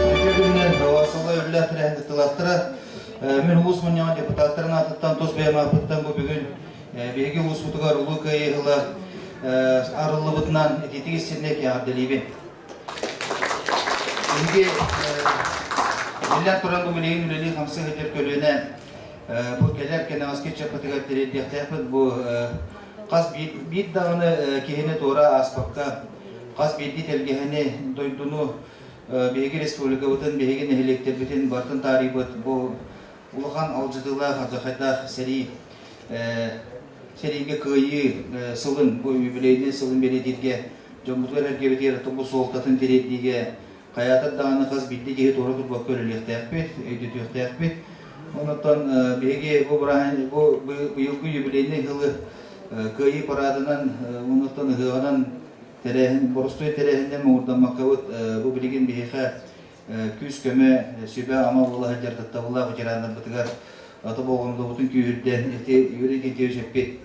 Үтүө күнүнэн үлэ тэрээһин кыттыылаахтара. Мин улуус мунньаҕын депутаттарын аатыттан тус бэйэм ааппыттан бу бүгүн биһиги улууспутугар Улуу Кыайыы ыла арыллыбытынан итиитик истинник эҕэрдэлиибин. Биһиги биллэн туран бу билигин үлэлии-хамсыы сылдьар көлүөнэ бу кэлэр кэнэҕэски ыччаппытыгар тириэрдиэхтээхпит бу хас биир даҕаны киһини туора ааспакка хас биирдии тэлгэһэни дойдуну биһиги республикабытын биһиги нэһилиэктэрбитин барытын таарыйбыт бу улахан алдьатыылаах алдьархайдаах сэрии сэриигэ кыайыы сылын бу юбилейнай сылын бэлиэтииргэ дьоммутугар эргэбитигэр бу суолтатын тириэрдиигэ хайаатар даҕаны хас биирдии киһи туора турбакка үлэлиэхтээхпит, өйдөтүөхтээхпит. Онон биһиги бу бу быйылгы юбилейнай сылы Кыайыы параадынан онуттан ыһыаҕынан тэрээһин боростуой тэрээһиннэн муҥурдаммаккабыт бу билигин биһиэхэ күүс-көмө, сүбэ-ама буола сылдьар тапталлаах ветераннарбытыгар аты болҕомтобутун күүһүрдэн ити Юрий Никитич эппит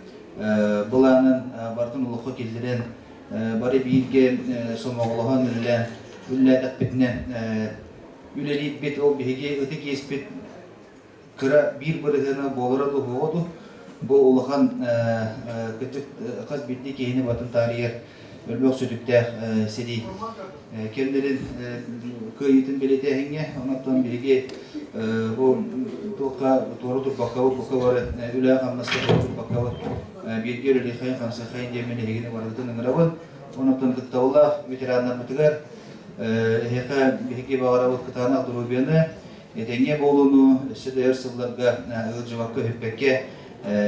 былаанын барытын олоххо киллэрэн бары бииргэ сомоҕолоһон үлэлээн үлэлээтэхпитинэ үлэлиирбит ол биһиги ытык иэспит кыра биир бырыһыана буолара дуу суоҕа дуу бу улахан кырдьык хас биирдии киһини батын таарыйар өлбөх сүтүктээх сэрии кэмнэрин кыайыытын бэлиэтээһиҥҥэ онон биһиги бу туохха туора турбаккабыт бука бары үлэ хамнаска туора турбаккабыт бииргэ үлэлиэххэйин хамсыаххайын диэммин эһигини барытын ыҥырабын. Онон кыттабыллаах ветераннарбытыгар эһиэхэ биһиги баҕарабыт кытаанах доруобуйаны, этэҥҥэ буолууну, өссө да өр сылларга ыалдьыбакка өһүппэккэ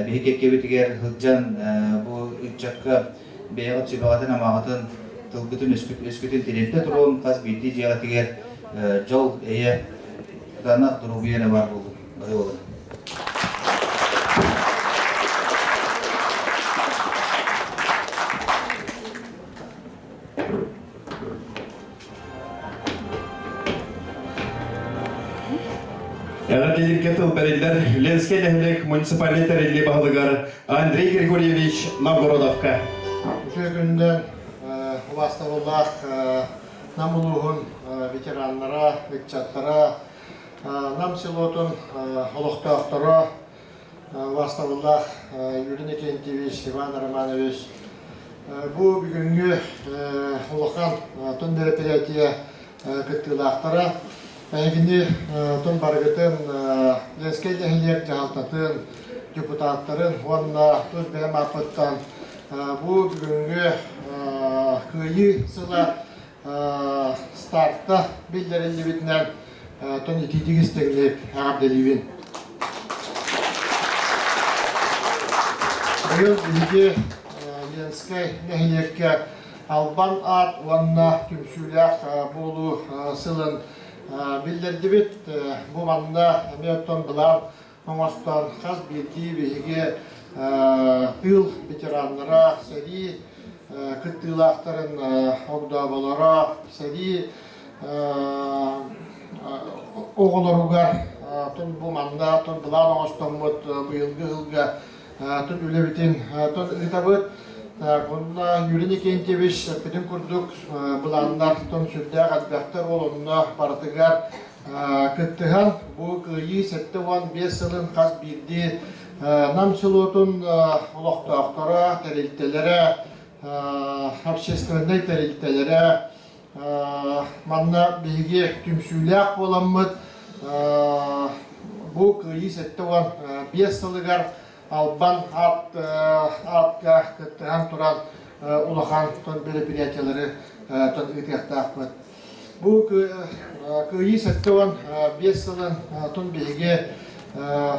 биһиги кэккэбитигэр сылдьан бу ыччакка бэйэҕит сүбэҕитин-амаҕытын, тылгытын өскүтүн тириэрдэ туруон хас биирдии дьиэҕитигэр дьол, эйэ, кытаанах доруобуйа эрэ баар буоллун. Баһыы буолун. Эҕэрдэлииргэ тыл бэриллэр Ленскэй нэһилиэк муниципальнай тэриллии баһылыгар Андрей Григорьевич Новгородовка. Үтүө күнүнэн убаастабыллаах Нам улууһун ветераннара, ыччаттара, Нам селотун олохтоохторо, убаастабыллаах Юрий Никентьевич, Иван Романович, бу бүгүҥҥү улахан тун мероприятие кыттыылаахтара эһигини тун барыгытын Ленскэй нэһилиэк дьаһалтатын депутаттарын уонна тус бэйэм ааппыттан бу бүгүҥҥү Кыайыы сыла старта биллэриллибитинэн тон итиитик истэҥник эҕэрдэлиибин. Быйыл биһиги Ленскэй нэһилиэккэ Албан аат уонна түмсүүлээх буолуу сылын биллэрдибит. Бу манна эмиэ оттон былаан оҥостон хас биирдии биһиги тыыл ветераннара, сэрии кыттыылаахтарын огдооболоро, сэрии оҕолоругар тун бу манна тун былаан оҥостоммут быйылгы сылга тун үлэбитин тун ыытабыт. Онно Юрий Никентьевич эппитин курдук былааннар тун сүрдээх элбэхтэр ол онно барытыгар кыттыһан бу Кыайыы 75 сылын хас биирдии Нам селотун олохтоохторо, тэрилтэлэрэ, общественнай тэрилтэлэрэ манна биһиги түмсүүлээх буоламмыт бу Кыайыы 75 сылыгар Албан аат аатка кыттыһан туран улахан мероприятиелары ыытыахтаахпыт. Бу Кыайыы 75 сылын тун биһиги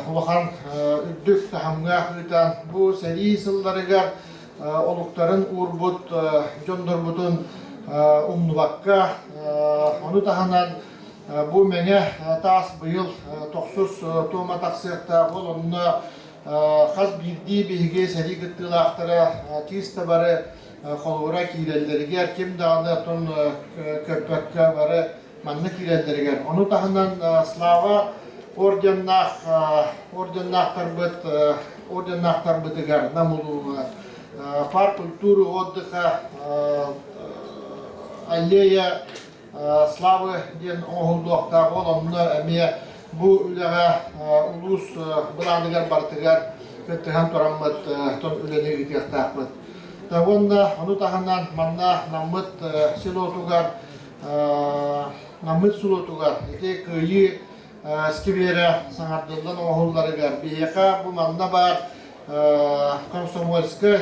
улахан үрдүк таһымҥа ыытан, бу сэрии сылларыгар олуктарын уурбут дьоннорбутун умнубакка, ону таһынан бу Мэҥэ таас быйыл тохсус туома тахсыахтаах, ол онно хас биирдии биһиги сэрии кыттыылаахтара чисто бары холобура киирэллэригэр ким даҕаны оттон көрбөккө бары манна киирэллэригэр. Ону таһынан Слава орденнаах орденнаахтарбыт орденнаахтарбытыгар Нам улууһугар парк культуры отдыха аллея Славы диэн оҥоһуллуохтаах ол онно эмиэ бу үлэҕэ улуус былааныгар барытыгар кыттыһан тураммыт үлэни ыытыахтаахпыт. Уонна ону таһынан манна Наммыт селотугар Наммыт селотугар ити Кыайыы скверэ саҥардыллан оҥоһулларыгар биһиэхэ бу манна баар Комсомольскай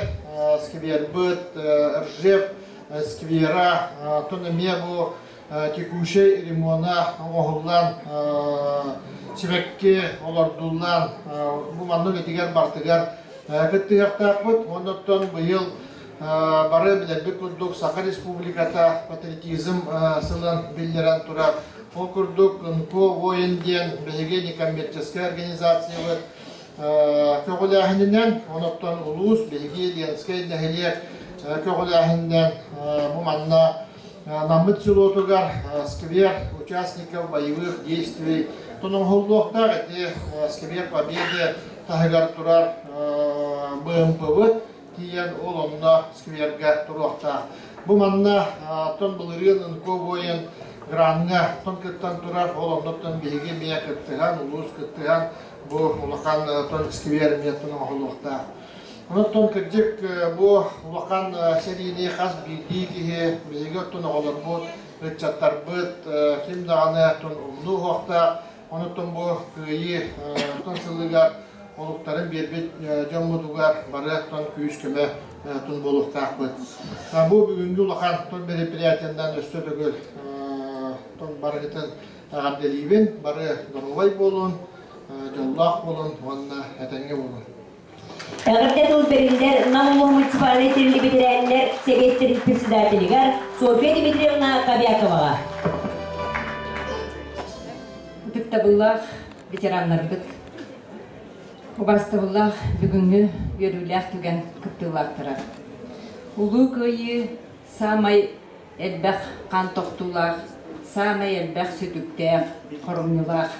сквербыт, Ржев сквера, оттон эмиэ бу текущай ремона оҥоһуллан сибэкки олордуллан бу манна үлэтигэр барытыгар кыттыһыахтаахпыт. Оннуттан быйыл бары билэрбит курдук Саха Республиката патриотизм сылын биллэрэн турар. Ол курдук НКО воин диэн биһиги некоммерческай организациябыт көҕүлээһининэн, онуттан улуус, биһиги Ленскэй нэһилиэк көҕүлээһининэн бу манна Наммыт селотугар сквер участников боевых действий тоноҥоһуллуохтаах ити сквер Победы таһыгар турар БМП-быт тиийэн ол онно сквергэ туруохтаах. Бу манна оттон былырыын НКО воин граҥҥа тон кыттан турар, ол оннуттан биһиги эмиэ кыттыһан, улуус кыттыһан бу улахан тон сквер эмиэ оҥоһуллуохтаах. Онон кырдьык бу улахан сэриини хас биирдии киһи биһиги оттон оҕолорбут, ыччаттарбыт ким даҕаны умнуу уһуохтаах. Онуттан бу кыайыы тон сылыгар олуктарын биэрбит дьоммутугар бары тон күүс-көмө тун буолуохтаахпыт. Бу бүгүҥҥү улахан тун мероприятиянан өссө төгүл тун барыгытын эҕэрдэлиибин. Бары доруобай буолун, дьоллоох буолун уонна этэҥҥэ буолун. Эҕэрдэ тыл бэриллэр Нам улууһун муниципальнай тэрилли бэтэрээннэр сэбиэттэрин председателигэр Софья Дмитриевна Кобяковаҕа. Ытыктабыллаах ветераннарбыт, убаастабыллаах бүгүҥҥү үөрүүлээх түгэн кыттыылаахтара. Улуу Кыайыы саамай элбэх хаан тохтуулаах, саамай элбэх сүтүктээх, хоромньулаах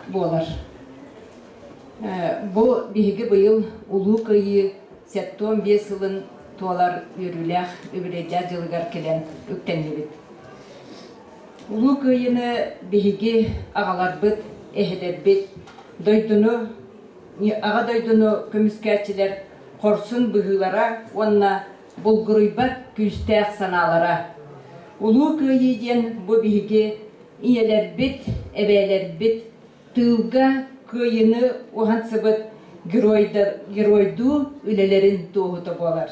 буолар. Бу биһиги быйыл Улуу Кыайыы 75 сылын туолар үөрүүлээх үбүлүөйдээх дьылыгар кэлэн үктэннибит. Улуу Кыайыыны биһиги аҕаларбыт, эһэлэрбит, дойдуну, Аҕа дойдуну көмүскээччилэр хорсун быһыылара уонна булгуруйбат күүстээх санаалара. Улуу Кыайыы диэн бу биһиги ийэлэрбит, эбээлэрбит тыылга кыайыыны уһансыбыт геройдар геройдуу үлэлэрин туоһута буолар.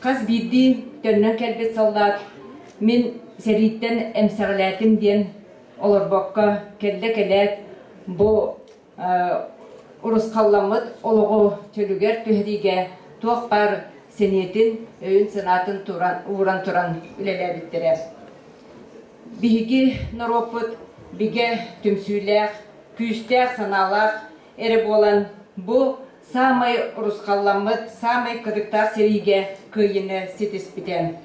Хас биирдии төннөн кэлбит саллаат мин сэрииттэн эмсэҕэлээтим диэн олорбокко кэллэ кэлээт бу урусхалламмыт олоҕу чөлүгэр түһэриигэ туох баар сэниэтин, өйүн-санаатын туран, ууран туран үлэлээбиттэрэ. Биһиги норуоппут бигэ түмсүүлээх, күүстээх санаалаах эрэ буолан, бу саамай урусхалламмыт, саамай кытыктаах сэриигэ кыайыыны ситиспитэ.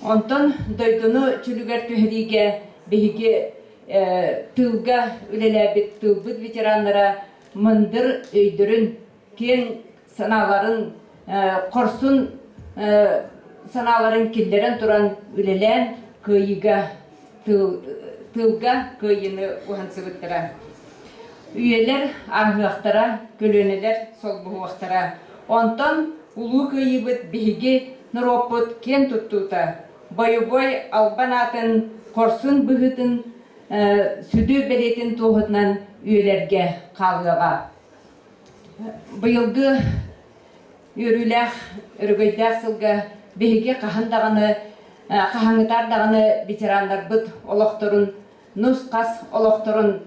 Онтон дойдуну чөлүгэр түһэриигэ биһиги тыылга үлэлээбит тыылбыт ветераннара мындыр өйдөрүн, киэҥ санааларын, хорсун санааларын киллэрэн туран үлэлээн кыайыыга тыылга кыайыыны уһансыбыттара. Үйэлэр ааһыахтара, көлүөнэлэр солбуһуохтара. Онтон Улуу Кыайыыбыт биһиги норуоппут киэн туттуута, бойобуой албан аатын, хорсун быһыытын сүдү бэлиэтин туоһутунан үйэлэргэ хаалыаҕа. Быйылгы үөрүүлээх, өрөгөйдөөх сылга биһиги хаһан даҕаны, хаһааҥҥытаар даҕаны ветераннарбыт олохторун, нус-хас олохторун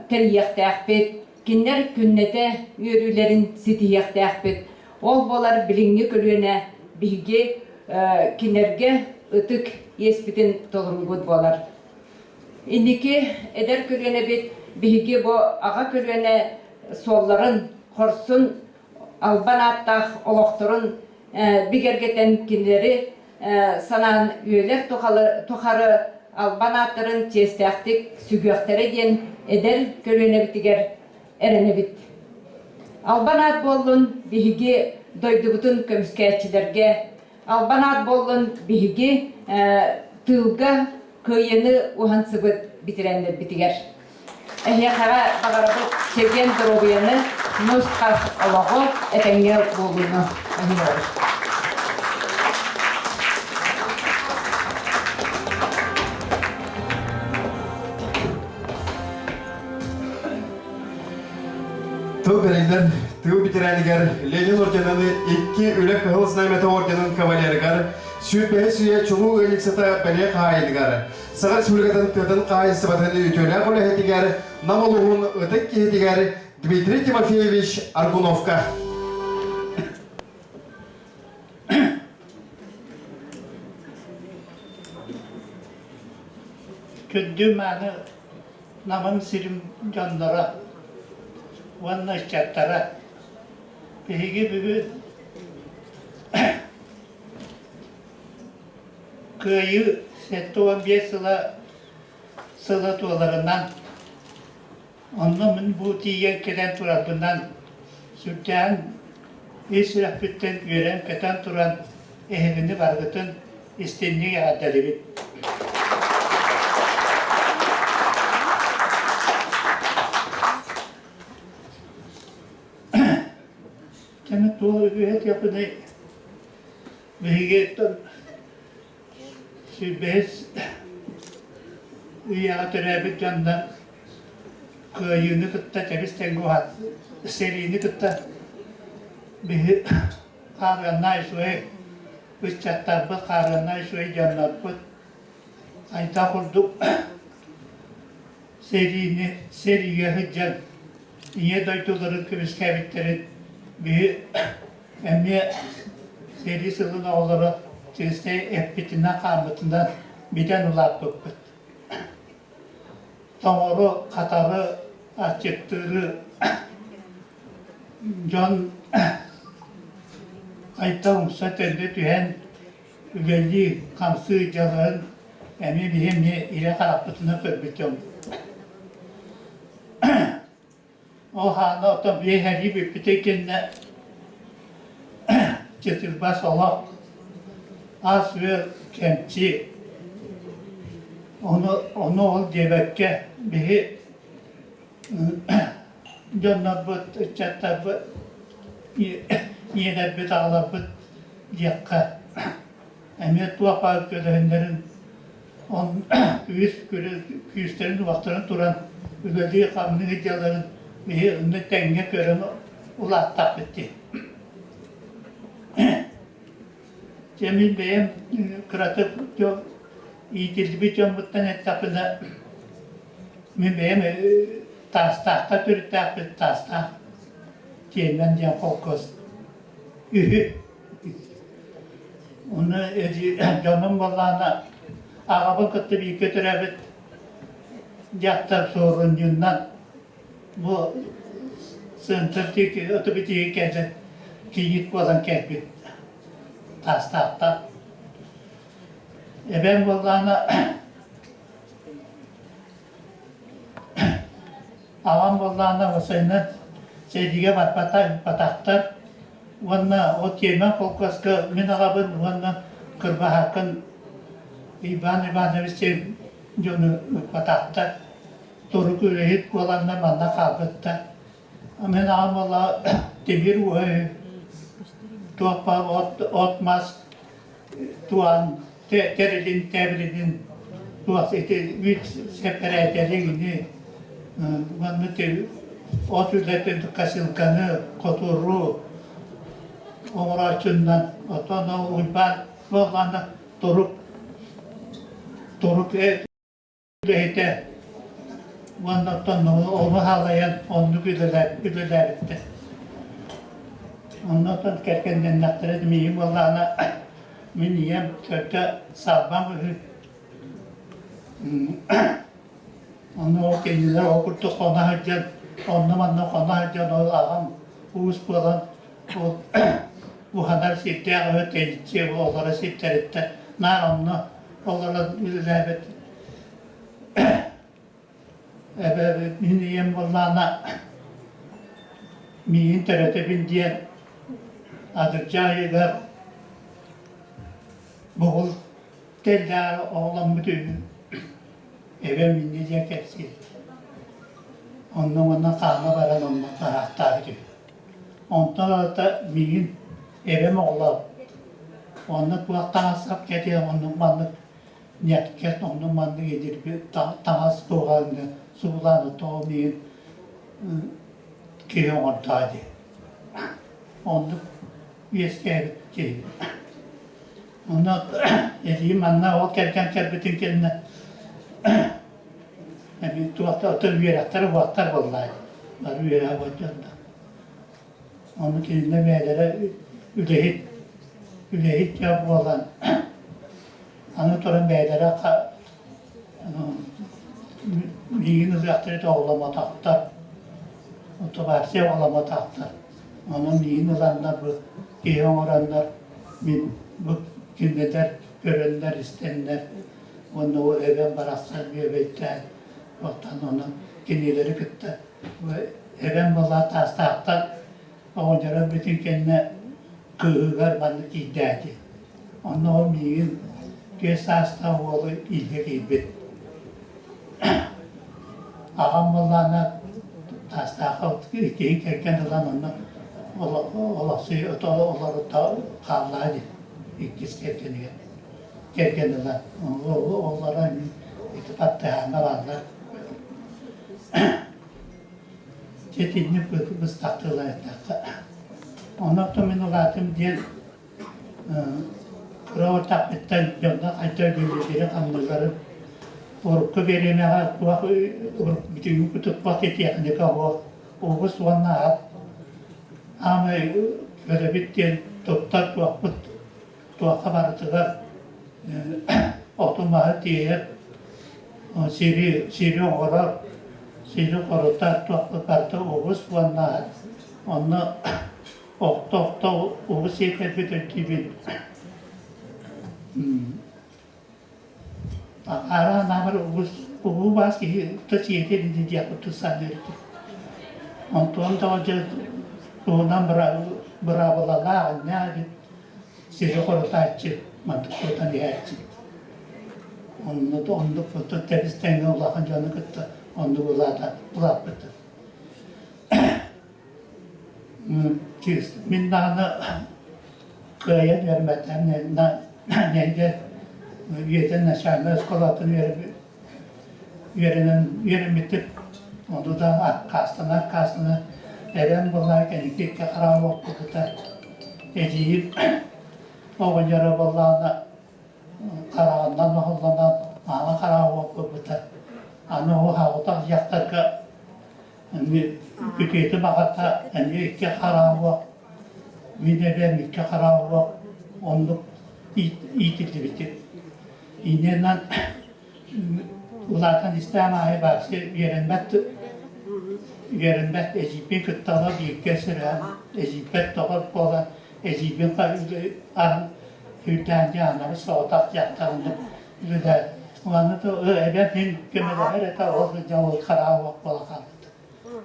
тэрийиэхтээхпит, кинилэр күннэтэ үөрүүлэрин ситиһиэхтээхпит. Ол буолар билиҥҥи көлүөнэ биһиги кинилэргэ ытык иэспитин толоруубут буолар. Инники эдэр көлүөнэбит биһиги бу аҕа көлүөнэ суолларын, хорсун албан ааттаах олохторун бигэргэтэн кинилэри санаан үйэлэр тухары албан ааттарын чиэстээхтик сүгүөхтэрэ диэн эдэр көлүөнэбитигэр эрэнэбит. Албан аат буоллун биһиги дойдубутун көмүскээччилэргэ, албан аат буоллун биһиги тыылга кыайыыны уһансыбыт бэтэрээннэрбитигэр. Эһиэхэҕэ баҕарабыт чэгиэн доруобуйаны, нус-хас олоҕу, этэҥҥэ буолууну. Тыл бэриллэр тыыл бэтэрээнигэр Ленин орденаны икки Үлэ Кыһыл Знамята орденын кавалерыгар, 25 үйэ чулуу ыанньыксыта бэлиэ хаһаайыныгар, Саха Республикатын тыатын хаһаайыстыбатын үтүөлээх үлэһитигэр Нам улууһун ытык киһитигэр Дмитрий Тимофеевич Аргуновка. Күндү мааны Намым сирим дьонноро уонна ыччаттара биһиги бүгүн Кыайыы 75 сыла сыла туоларынан, онно мин бу тиийэн кэлэн турарбынан сүрдээҕин ис сүрэхпиттэн үөрэн-көтөн туран эһигини барыгытын истиҥник эҕэрдэлиибит. Кэмэ туох үһү этиэхпиний Биһиги сүүрбэһис үйэҕэ төрөөбүт дьоннор кыайыыны кытта тэбис-тэҥҥэ уһат, сэриини кытта Биһи хаарыаннаах үчүгэй ыччаттарбыт, хаарыаннаах үчүгэй дьоннорбут хайдах курдук сэриини сэриигэ сылдьан Ийэ дойдуларын көмүскээбиттэрин биһи эмиэ сэрии сылын оҕолоро чыыстай эппитинэн-хааммытынан бүтэн улааппыппыт. Тоҥору, хатары, аччыктыыры дьон хайта умса төннө түһэн үлэлии, хамсыы дьаларын эмиэ биһи эмиэ илэ харахпытынан көрбүт дьоммут. Ол хаана оттон биэ сэрии бүппүтэ кэннэ чытырбас олох ас-үөл кэмчи ону ону ол диэбэккэ биһи дьоннорбут ыччаттарбыт ийэлэрбит аҕаларбыт диэххэ эмиэ туох баар көлөһүннэрин Он күүс күүстэрин-уохтарын туран үлэлии-хамныы дьыаларын биһи онно тэҥҥэ көрөн улааттахпыт дии. Дьэ мин бэйэм кыратык иитиллибит дьоммуттан эттэхпинэ мин бэйэм Таастаахха төрүттээхпит Таастаах Тиэмэн диэн холкуос үһү. Ону дьонум буоллаҕына аҕабын кытта бииргэ төрөөбүт дьахтар суорунньуннан бу центр диэки отубитиги кэлэн кийиит буолан кэлбит Таастаахтан. Эбэм буоллаҕына Аҕам буоллаҕына Васяны сэриигэ барбатахтар уонна ол Тиэмэн холкуоска мин аҕабын уонна Кырбаһааккын Иван Иванович диэн дьону ыыппатахтар. Турук үлэһит буоланнар манна хаалбыттар. Мин аҕам буоллаҕа тимир ууһа үһү. Туох баар от, от-мас туһан тэрилин тээбиринин туох ити үүт сэппэрээтэрин ини манна от үлэтин косилканы хотуру оҥорооччуннан оттон Уйбаан буоллаҕына турук турук үлэһитэ уонна оттон ону хаалайан оннук үлэлээбиттэр. Оннуттан кэргэннэннэхтэрэ миигин буоллаҕына мин ийэм төрдө сарбам үһү. Ону ол кинилэр ол курдук хоно сылдьан онно-манна хоно сылдьан ол аҕам уус буолан ол уһанар сирдээх үһү тэйиччи олоро сирдэриттэн наар онно олорон үлэлээбит Эбэбит мин ийэм буоллаҕына миигин төрөтөбүн диэн атырдьах ыйыгар бугул тэллэҕэр оҕоломмут үһү. Эбэм инньэ диэн кэпсиир. Онно уонна хаама баран онно бараахтаабыт үһү. Онтон ылата миигин эбэм оҕолоох. Онно туох таҥас-сап кэтиэ оннук маннык Ньэккэт онно маннык эдирби таҥас туоҕаҥҥа суулааны тоҕо миин киһи оҥордоо дии. Оннук үөскээбит киһи. Онно эдьиийим манна ол кэргэн кэлбитин кэннэ эбии туохта оттон үөрэхтэрэ уһаттар буоллаа дии. Бары үөрэҕэ буолдьонно. Ону кинилэр бэйэлэрэ үлэһит үлэһит дьон буолан Аны туран бэйэлэрэ миигин ылыахтара оҕоломотохтор, мотивация оҕоломотохтор. Онон миигин ыланнар бу киһи оҥороннор мин бу кинилэр көрөннөр, истэннэр уонна ол эбэм барахсан бүөбэйдээн оттон онон кинилэри кытта эбэм буолла Таастаахтан оҕонньоро өлбүтүн кэннэ кыыһыгар маннык киирдээти. Онно ол миигин түөрт саастаах уолу илдьэ киирбит. Аҕам буоллаҕына Таастаахха иккиһин кэргэн ылан онно олохсуй олорута хааллаҕа дии иккис кэргэнигэр кэргэн ылан олоро ити баттыһааҥҥа бааллар. Дьэ итинник быстах тылы эттэххэ. Онон мин улаатым диэн кыра ортахпыттан дьонно хайда үлэлииллэрин-хамныылларын урукку бириэмэҕэ туох бүтүннүү туппат тиэхиньикэ суох угус уонна ат аамай көлөбүт диэн туттар туохпут туохха барытыгар оту-маһы тиэйэр сири сири оҥорор сири хорутар туохпут барыта угус уонна ат онно Охто-охто угус сиэтэрбит өйдүүбүн. Араан аамар угус угу баас киһи то сиэтэр ини диэх курдук саныыр этим. Онтуон да дьэ туһунан быраабылалаах иннээ эбит сири хорутааччы мантык куотан иһээччи. Онно оннук тэбис тэҥҥэ улахан дьону кытта оннук улаата улааппытым. Мин даҕаны кыайан үөрэммэтэҕим нэһилиэк үйэтин начальнай оскуолатын үөрэнэн үөрэммитим. Ону да аккаастана-аккаастана эбэм буоллаҕа кэнники икки хараҕым охтубута. Эдьиийим оҕонньоро буоллаҕына хараҕынан оһоллонон аҕа хараҕа уоппута. Аны ол аҕытах дьахтарга Күтүөтүм аҕата эмиэ икки хараабыах, мин эбээм икки хараабыах оннук иитиллибитим. Иннинэн улаатан истэҕим аайы вообще үөрэммэт үөрэммэт эдьиийбин кытта ыла бииргэ сырыһан эдьиийбэр доҕор буолан эдьиийбин аһын үрдээн дьаһанары соҕотох дьахтар оннук үлэлээ Уонна эбэм мин көмөлөһөр этэ ол сылдьан ол хараабыах буола хаалбыта.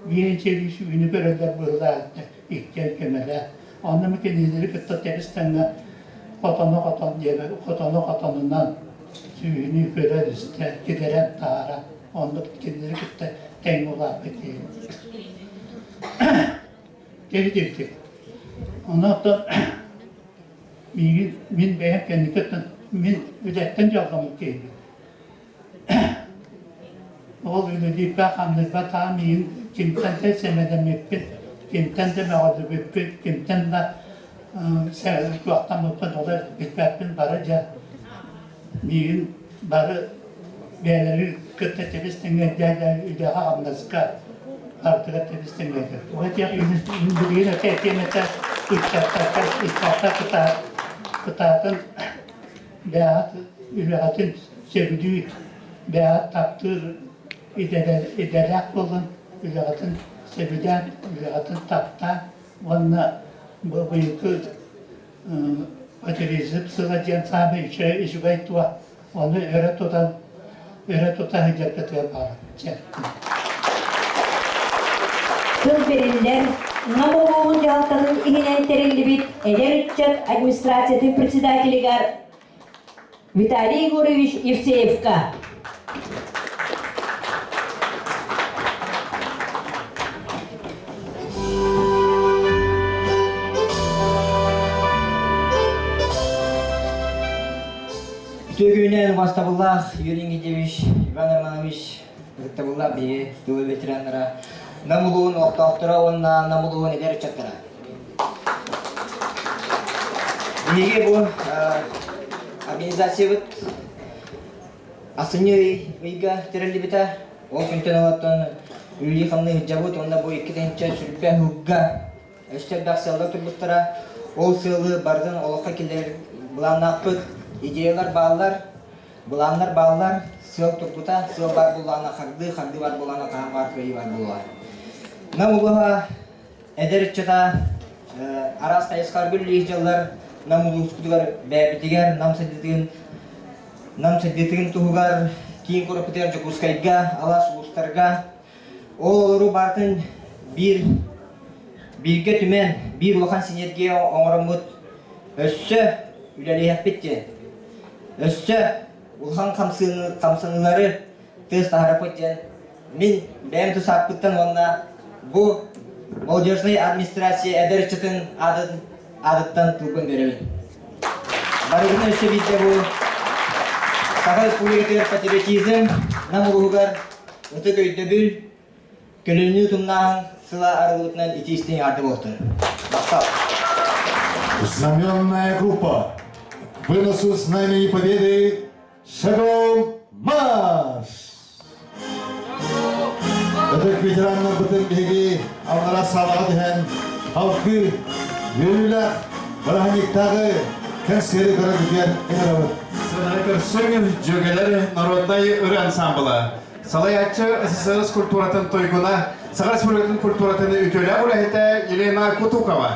Биир сүүнү көрөллөр быһыылаах иккиэн көмөлөөх. Онно мин кинилэри кытта тэбис тэҥҥэ хотону хотон диэбэ хотону хотонунан сүүнү көрөр истэ килэрэн таһааран оннук кинилэри кытта тэҥҥэ улааппыт киһи. Кэбитирдик. Онон миигин мин бэйэм кэнникиттэн мин үлэттэн дьолломмут киһибин. Ол үлэлиирбэр-хамныырбар таҕа миигин кимтэн да сэмэлэммиппин, кимтэн да мөҕүллүбүппүн, кимтэн да туохтаммыппын олор билбэппин бары дьэ миигин бары бэйэлэрин кытта тэбис-тэҥҥэ үлэҕэ-хамнаска барытыгар тэбис-тэҥҥэ Ол этиэх билигин этэ этиэм этэ ыччаттарга ыччаттар кытаатын бэйэҕит үлэҕитин сөбүлүү бэйэҕит таптыыр идэлээх буолун үлэҕитин сөбүлээн үлэҕитин таптаан уонна бу быйылгы патриотизм сыла диэн саамай үчүгэй үчүгэй туох ону өрө тутан өрө тута сылдьаргытыгар баҕарабын Тыл бэриллэр Нам улууһун дьаһалтатын иһинэн тэриллибит эдэр ыччат администрациятын председателигэр Виталий Егорович Евсеевка. Үтүө күнүнэн убастабыллаах Юрий Никитевич, Иван Романович, ытыктабыллаах биһиги тыыл ветераннара, Нам улууһун олохтоохторо уонна Нам улууһун эдэр ыччаттара. Биһиги бу организациябыт ахсынньы ыйга тэриллибитэ. Ол күнтэн олоттон үлэлии-хамныы сылдьабыт уонна бу 2020 сылга өссө элбэх сыаллар турбуттара. Ол сыалы барытын олоххо киллэрэр былааннаахпыт. Идеялар бааллар, былааннар бааллар, сыал турбута, сыал баар буоллаҕына хардыы, хардыы баар буоллаҕына хаһан баар кыайыы баар буолуоҕа. Нам улууһа эдэр ыччата араас хайысхаларга үлэлиир дьаллар Нам улууспутугар бэйэбитигэр Нам сайдыытын Нам сайдыытын туһугар киин куораппытыгар Дьокуускайга, алаас улуустарга ол олору барытын биир бииргэ түмэн, биир улахан синергия оҥороммут өссө үлэлиэхпит диэн, өссө улахан хамсаныылары тыас таһаараппыт диэн мин бэйэм тус ааппыттан уонна бу молодежнай администрация эдэр ыччатын аатын аатыттан тылбын биэрэбин. Барыгытын өссө биирдэ бу Саха Республикатыгар патриотизм Нам улууһугар ытык өйдөбүл, көлүнүү тумнааһын сыла арыллыбытынан итии истиҥ аарды буолтун. Махтал! Знаменная группа. Выносу знамени победы шагом марш! Ытык ветераннарбытын биһиги аллара саалаҕа түһэн халкы үөрүүлээх бырааһынньыктааҕы кэнсиэри көрөргүтүгэр ыҥырабыт. Сценаҕа көрсүҥ Дьүөгэлэр народнай ырыа ансамбла. Салайааччы СССР культуратын туйгуна, Саха Республикатын культуратын үтүөлээх үлэһитэ Елена Кутукова.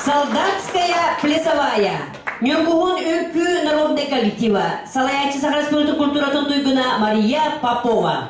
Солдатская плясовая. Ньургуһун үҥкүү народной коллектива. Салайааччы Саха Республикатын культуратын туйгуна Мария Попова.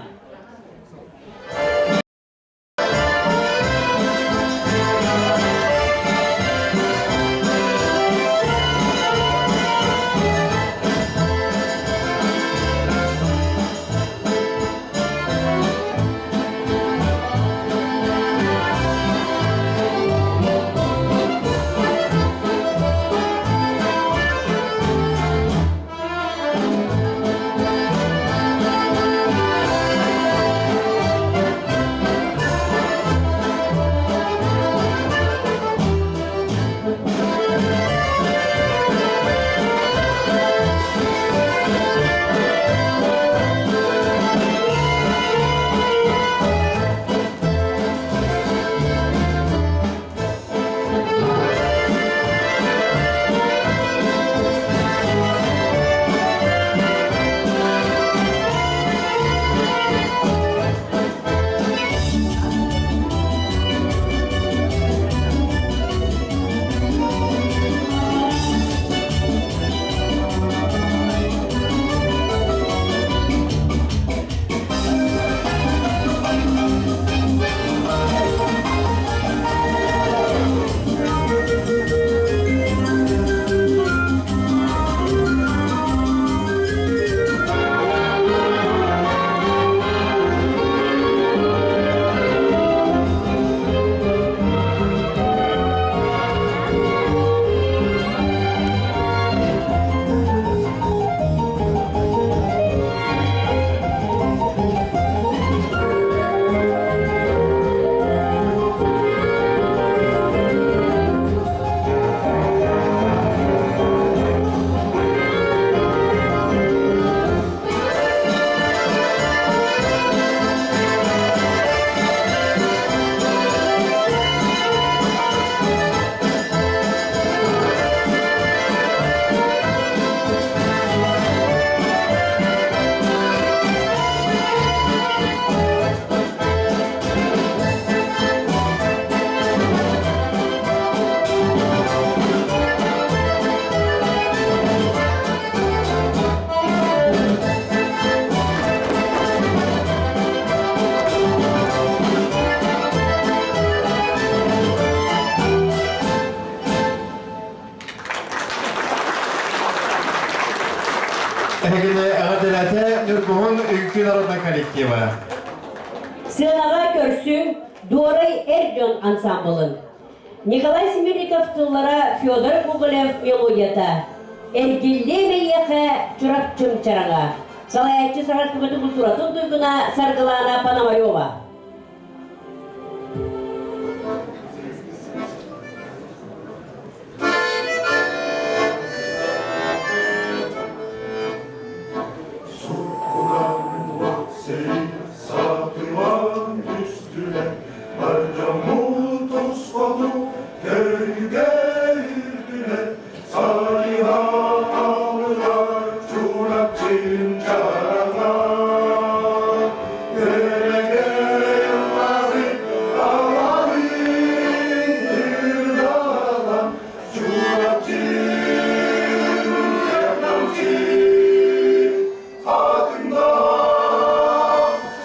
Үҥкүү народнай коллектива. Сыанаҕа көрсүҥ Дуорай эр дьон ансамблын. Николай Семериков тыллара Федор Гоголев мелодията. Эргиллиэ эйиэхэ Чурапчым чараҥа. Салайааччы Саха Республикатын культуратын туйгуна Саргылана Пономарева. Сатылан түстүлэр, бар дьоммут тусхону көрүүгэ үрдүлэр, сайыһа хааллылар Чурапчын чараҥа. Күөрэгэй ыллаҕын алаһын ырдаалан, Чурапчын, Чурапчын, Хатыҥнаах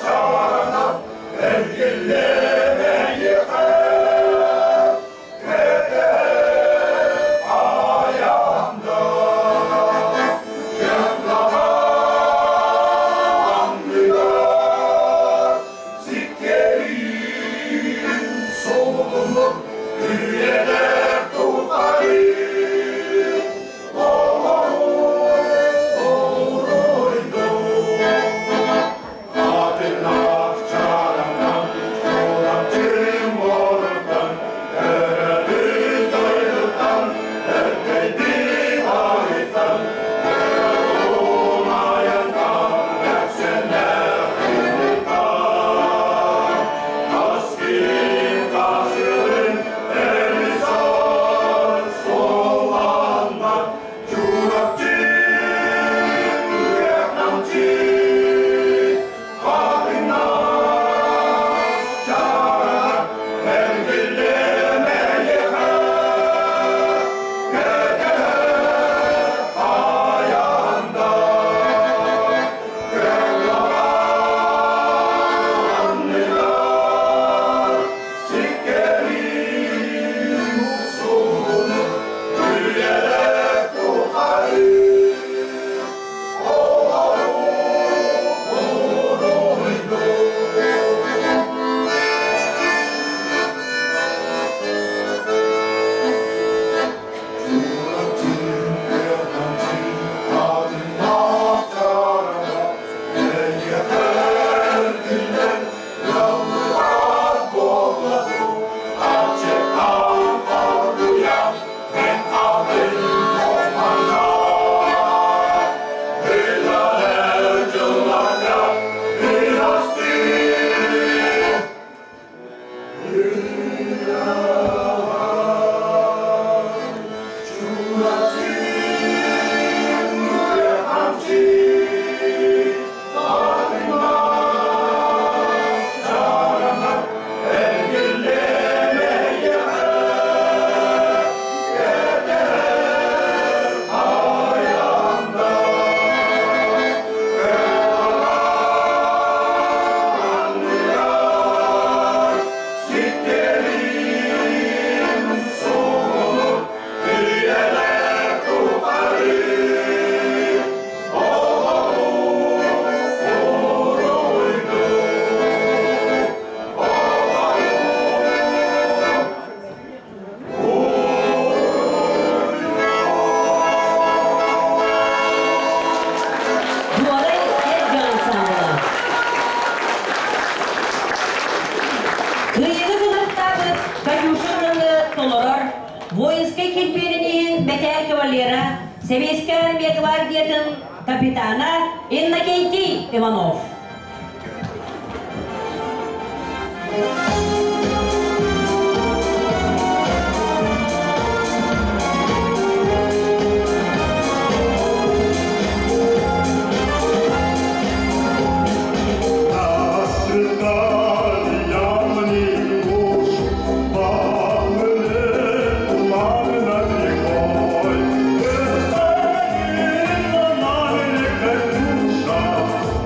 чараҥа эргиллэн эйиэхэ кэтэһэр айаанда Кыатлаҕа сиккэрин солунук үйэлэр тухары Дуорай эр дьон ансамбла. Кыайыыга кынаттаабыт Катюша ырыаны толорор воинскай килбиэнин иһин бэтээн кавалера, Сэбиэскэй армия гвардиятын капитана Иннокентий Иванов.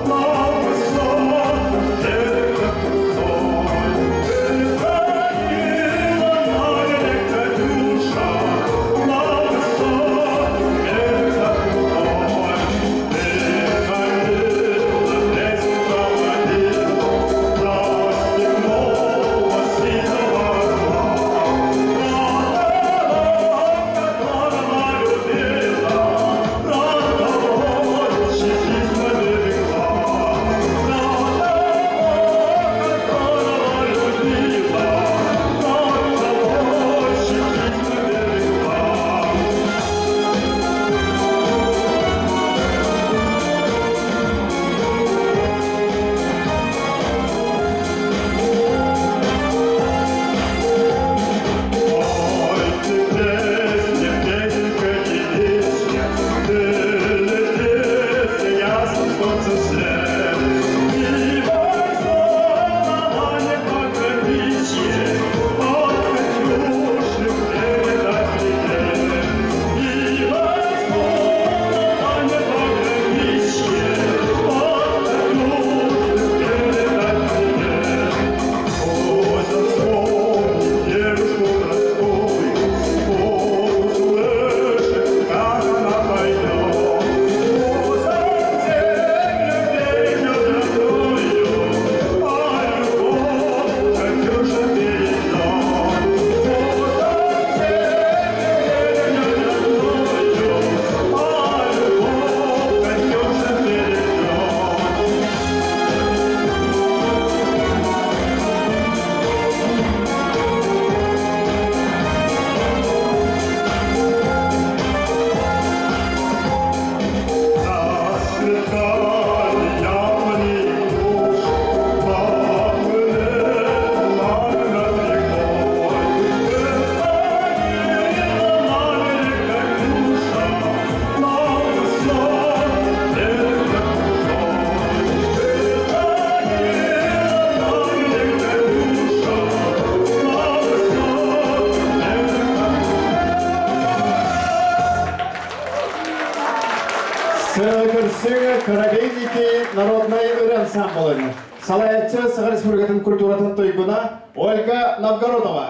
На высоком берегу. Көрсүҥ Коробейники народнай ырыа ансамблын салайааччы Саха Республикатын культуратын туйгуна Ольга Новгородова.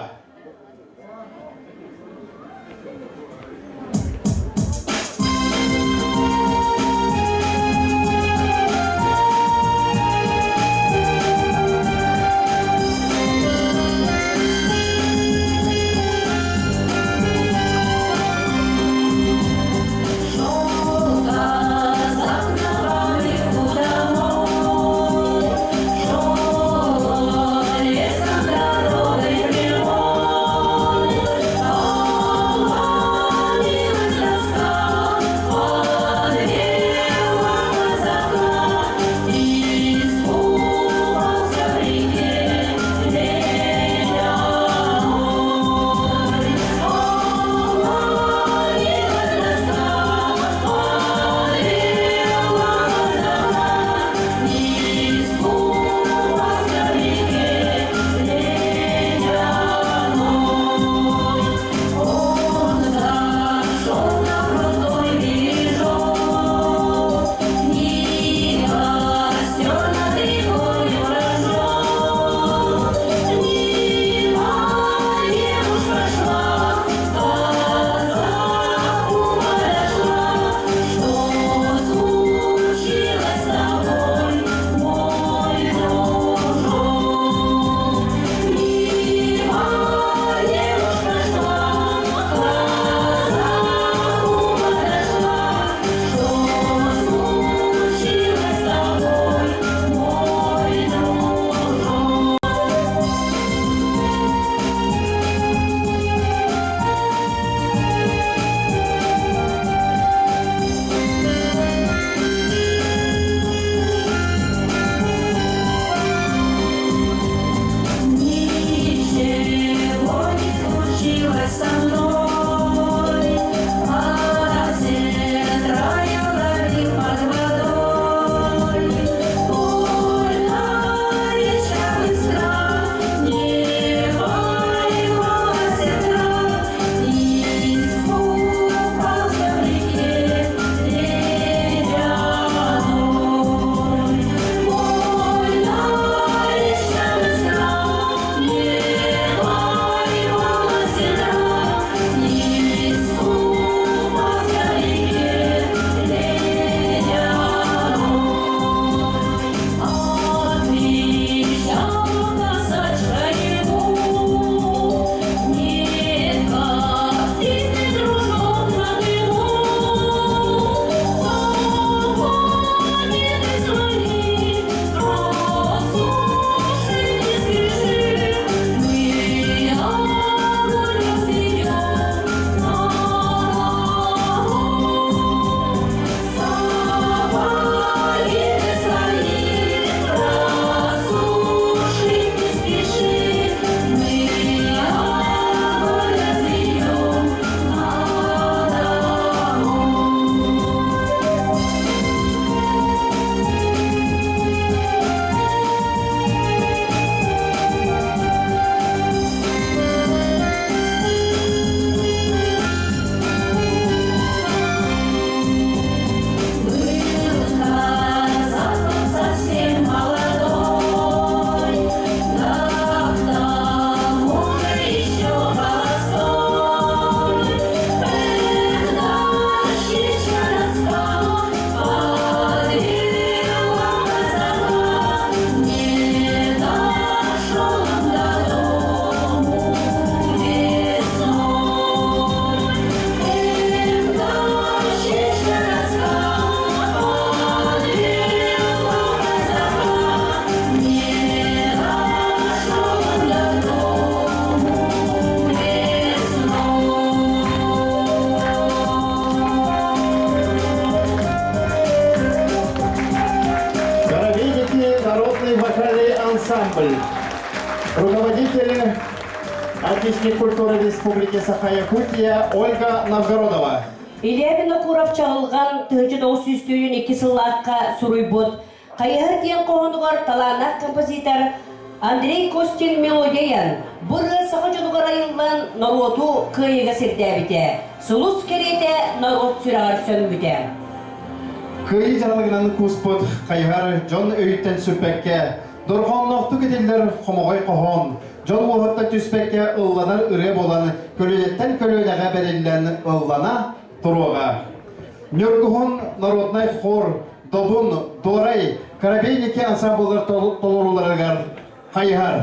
Народный вокальный ансамбль. Руководитель отличник культуры Республики Саха-Якутия Ольга Новгородова. Илья Винокуров чаҕылҕан 1902 сыллаахха суруйбут Хайыһар диэн хоһоонугар талааннаах композитор Андрей Костин мелодияйан, бу ырыа саха дьонугар айыллан норуоту кыайыыга сирдээбитэ, сулус кэриэтэ норуот сүрэҕэр сөҥмүтэ. Кыайыы дьаралыгынан кууспут хайыһар дьон өйүттэн сүппэккэ, дорҕоонноохтук этиллэр хомоҕой хоһоон, дьон уоһуттан түспэккэ ылланар ырыа буолан көлүөнэттэн көлүөнэҕэ бэриллэн ыллана туруоҕа. Ньургуһун народнай хор, Добун, Дуорай, Коробейники ансамбллар толорууларыгар хайыһар.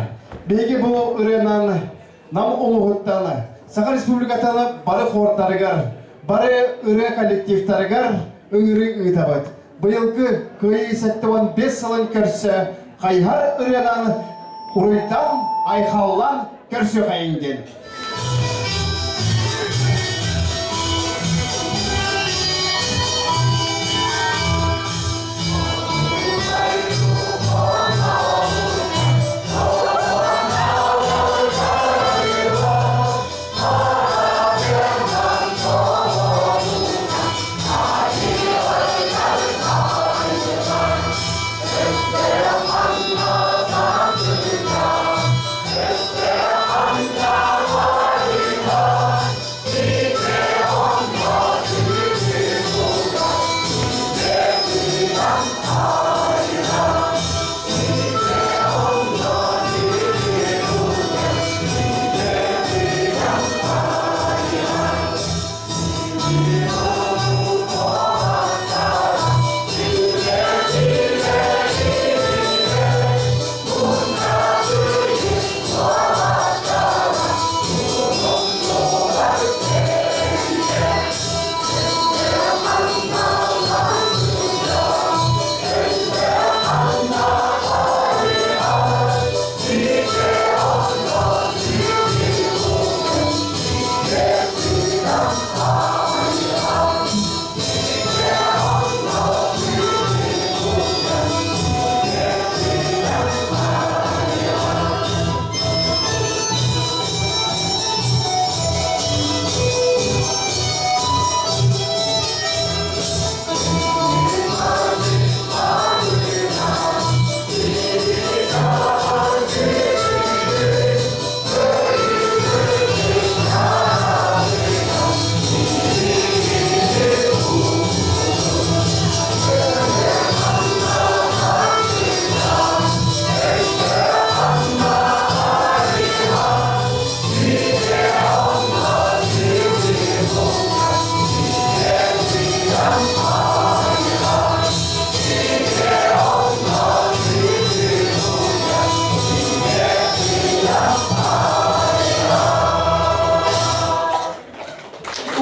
Биһиги бу ырыанан Нам улууһуттан Саха Республикатын бары хордарыгар, бары ырыа коллективтарыгар ыҥырыы ыытабыт. Быйылгы Кыайыы 75 сылын көрсө хайыһар ырыанан уруйдан, айхаллан көрсүөхэйиҥ диэн.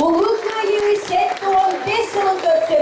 Улуу Кыайыы 75 сылын көрсө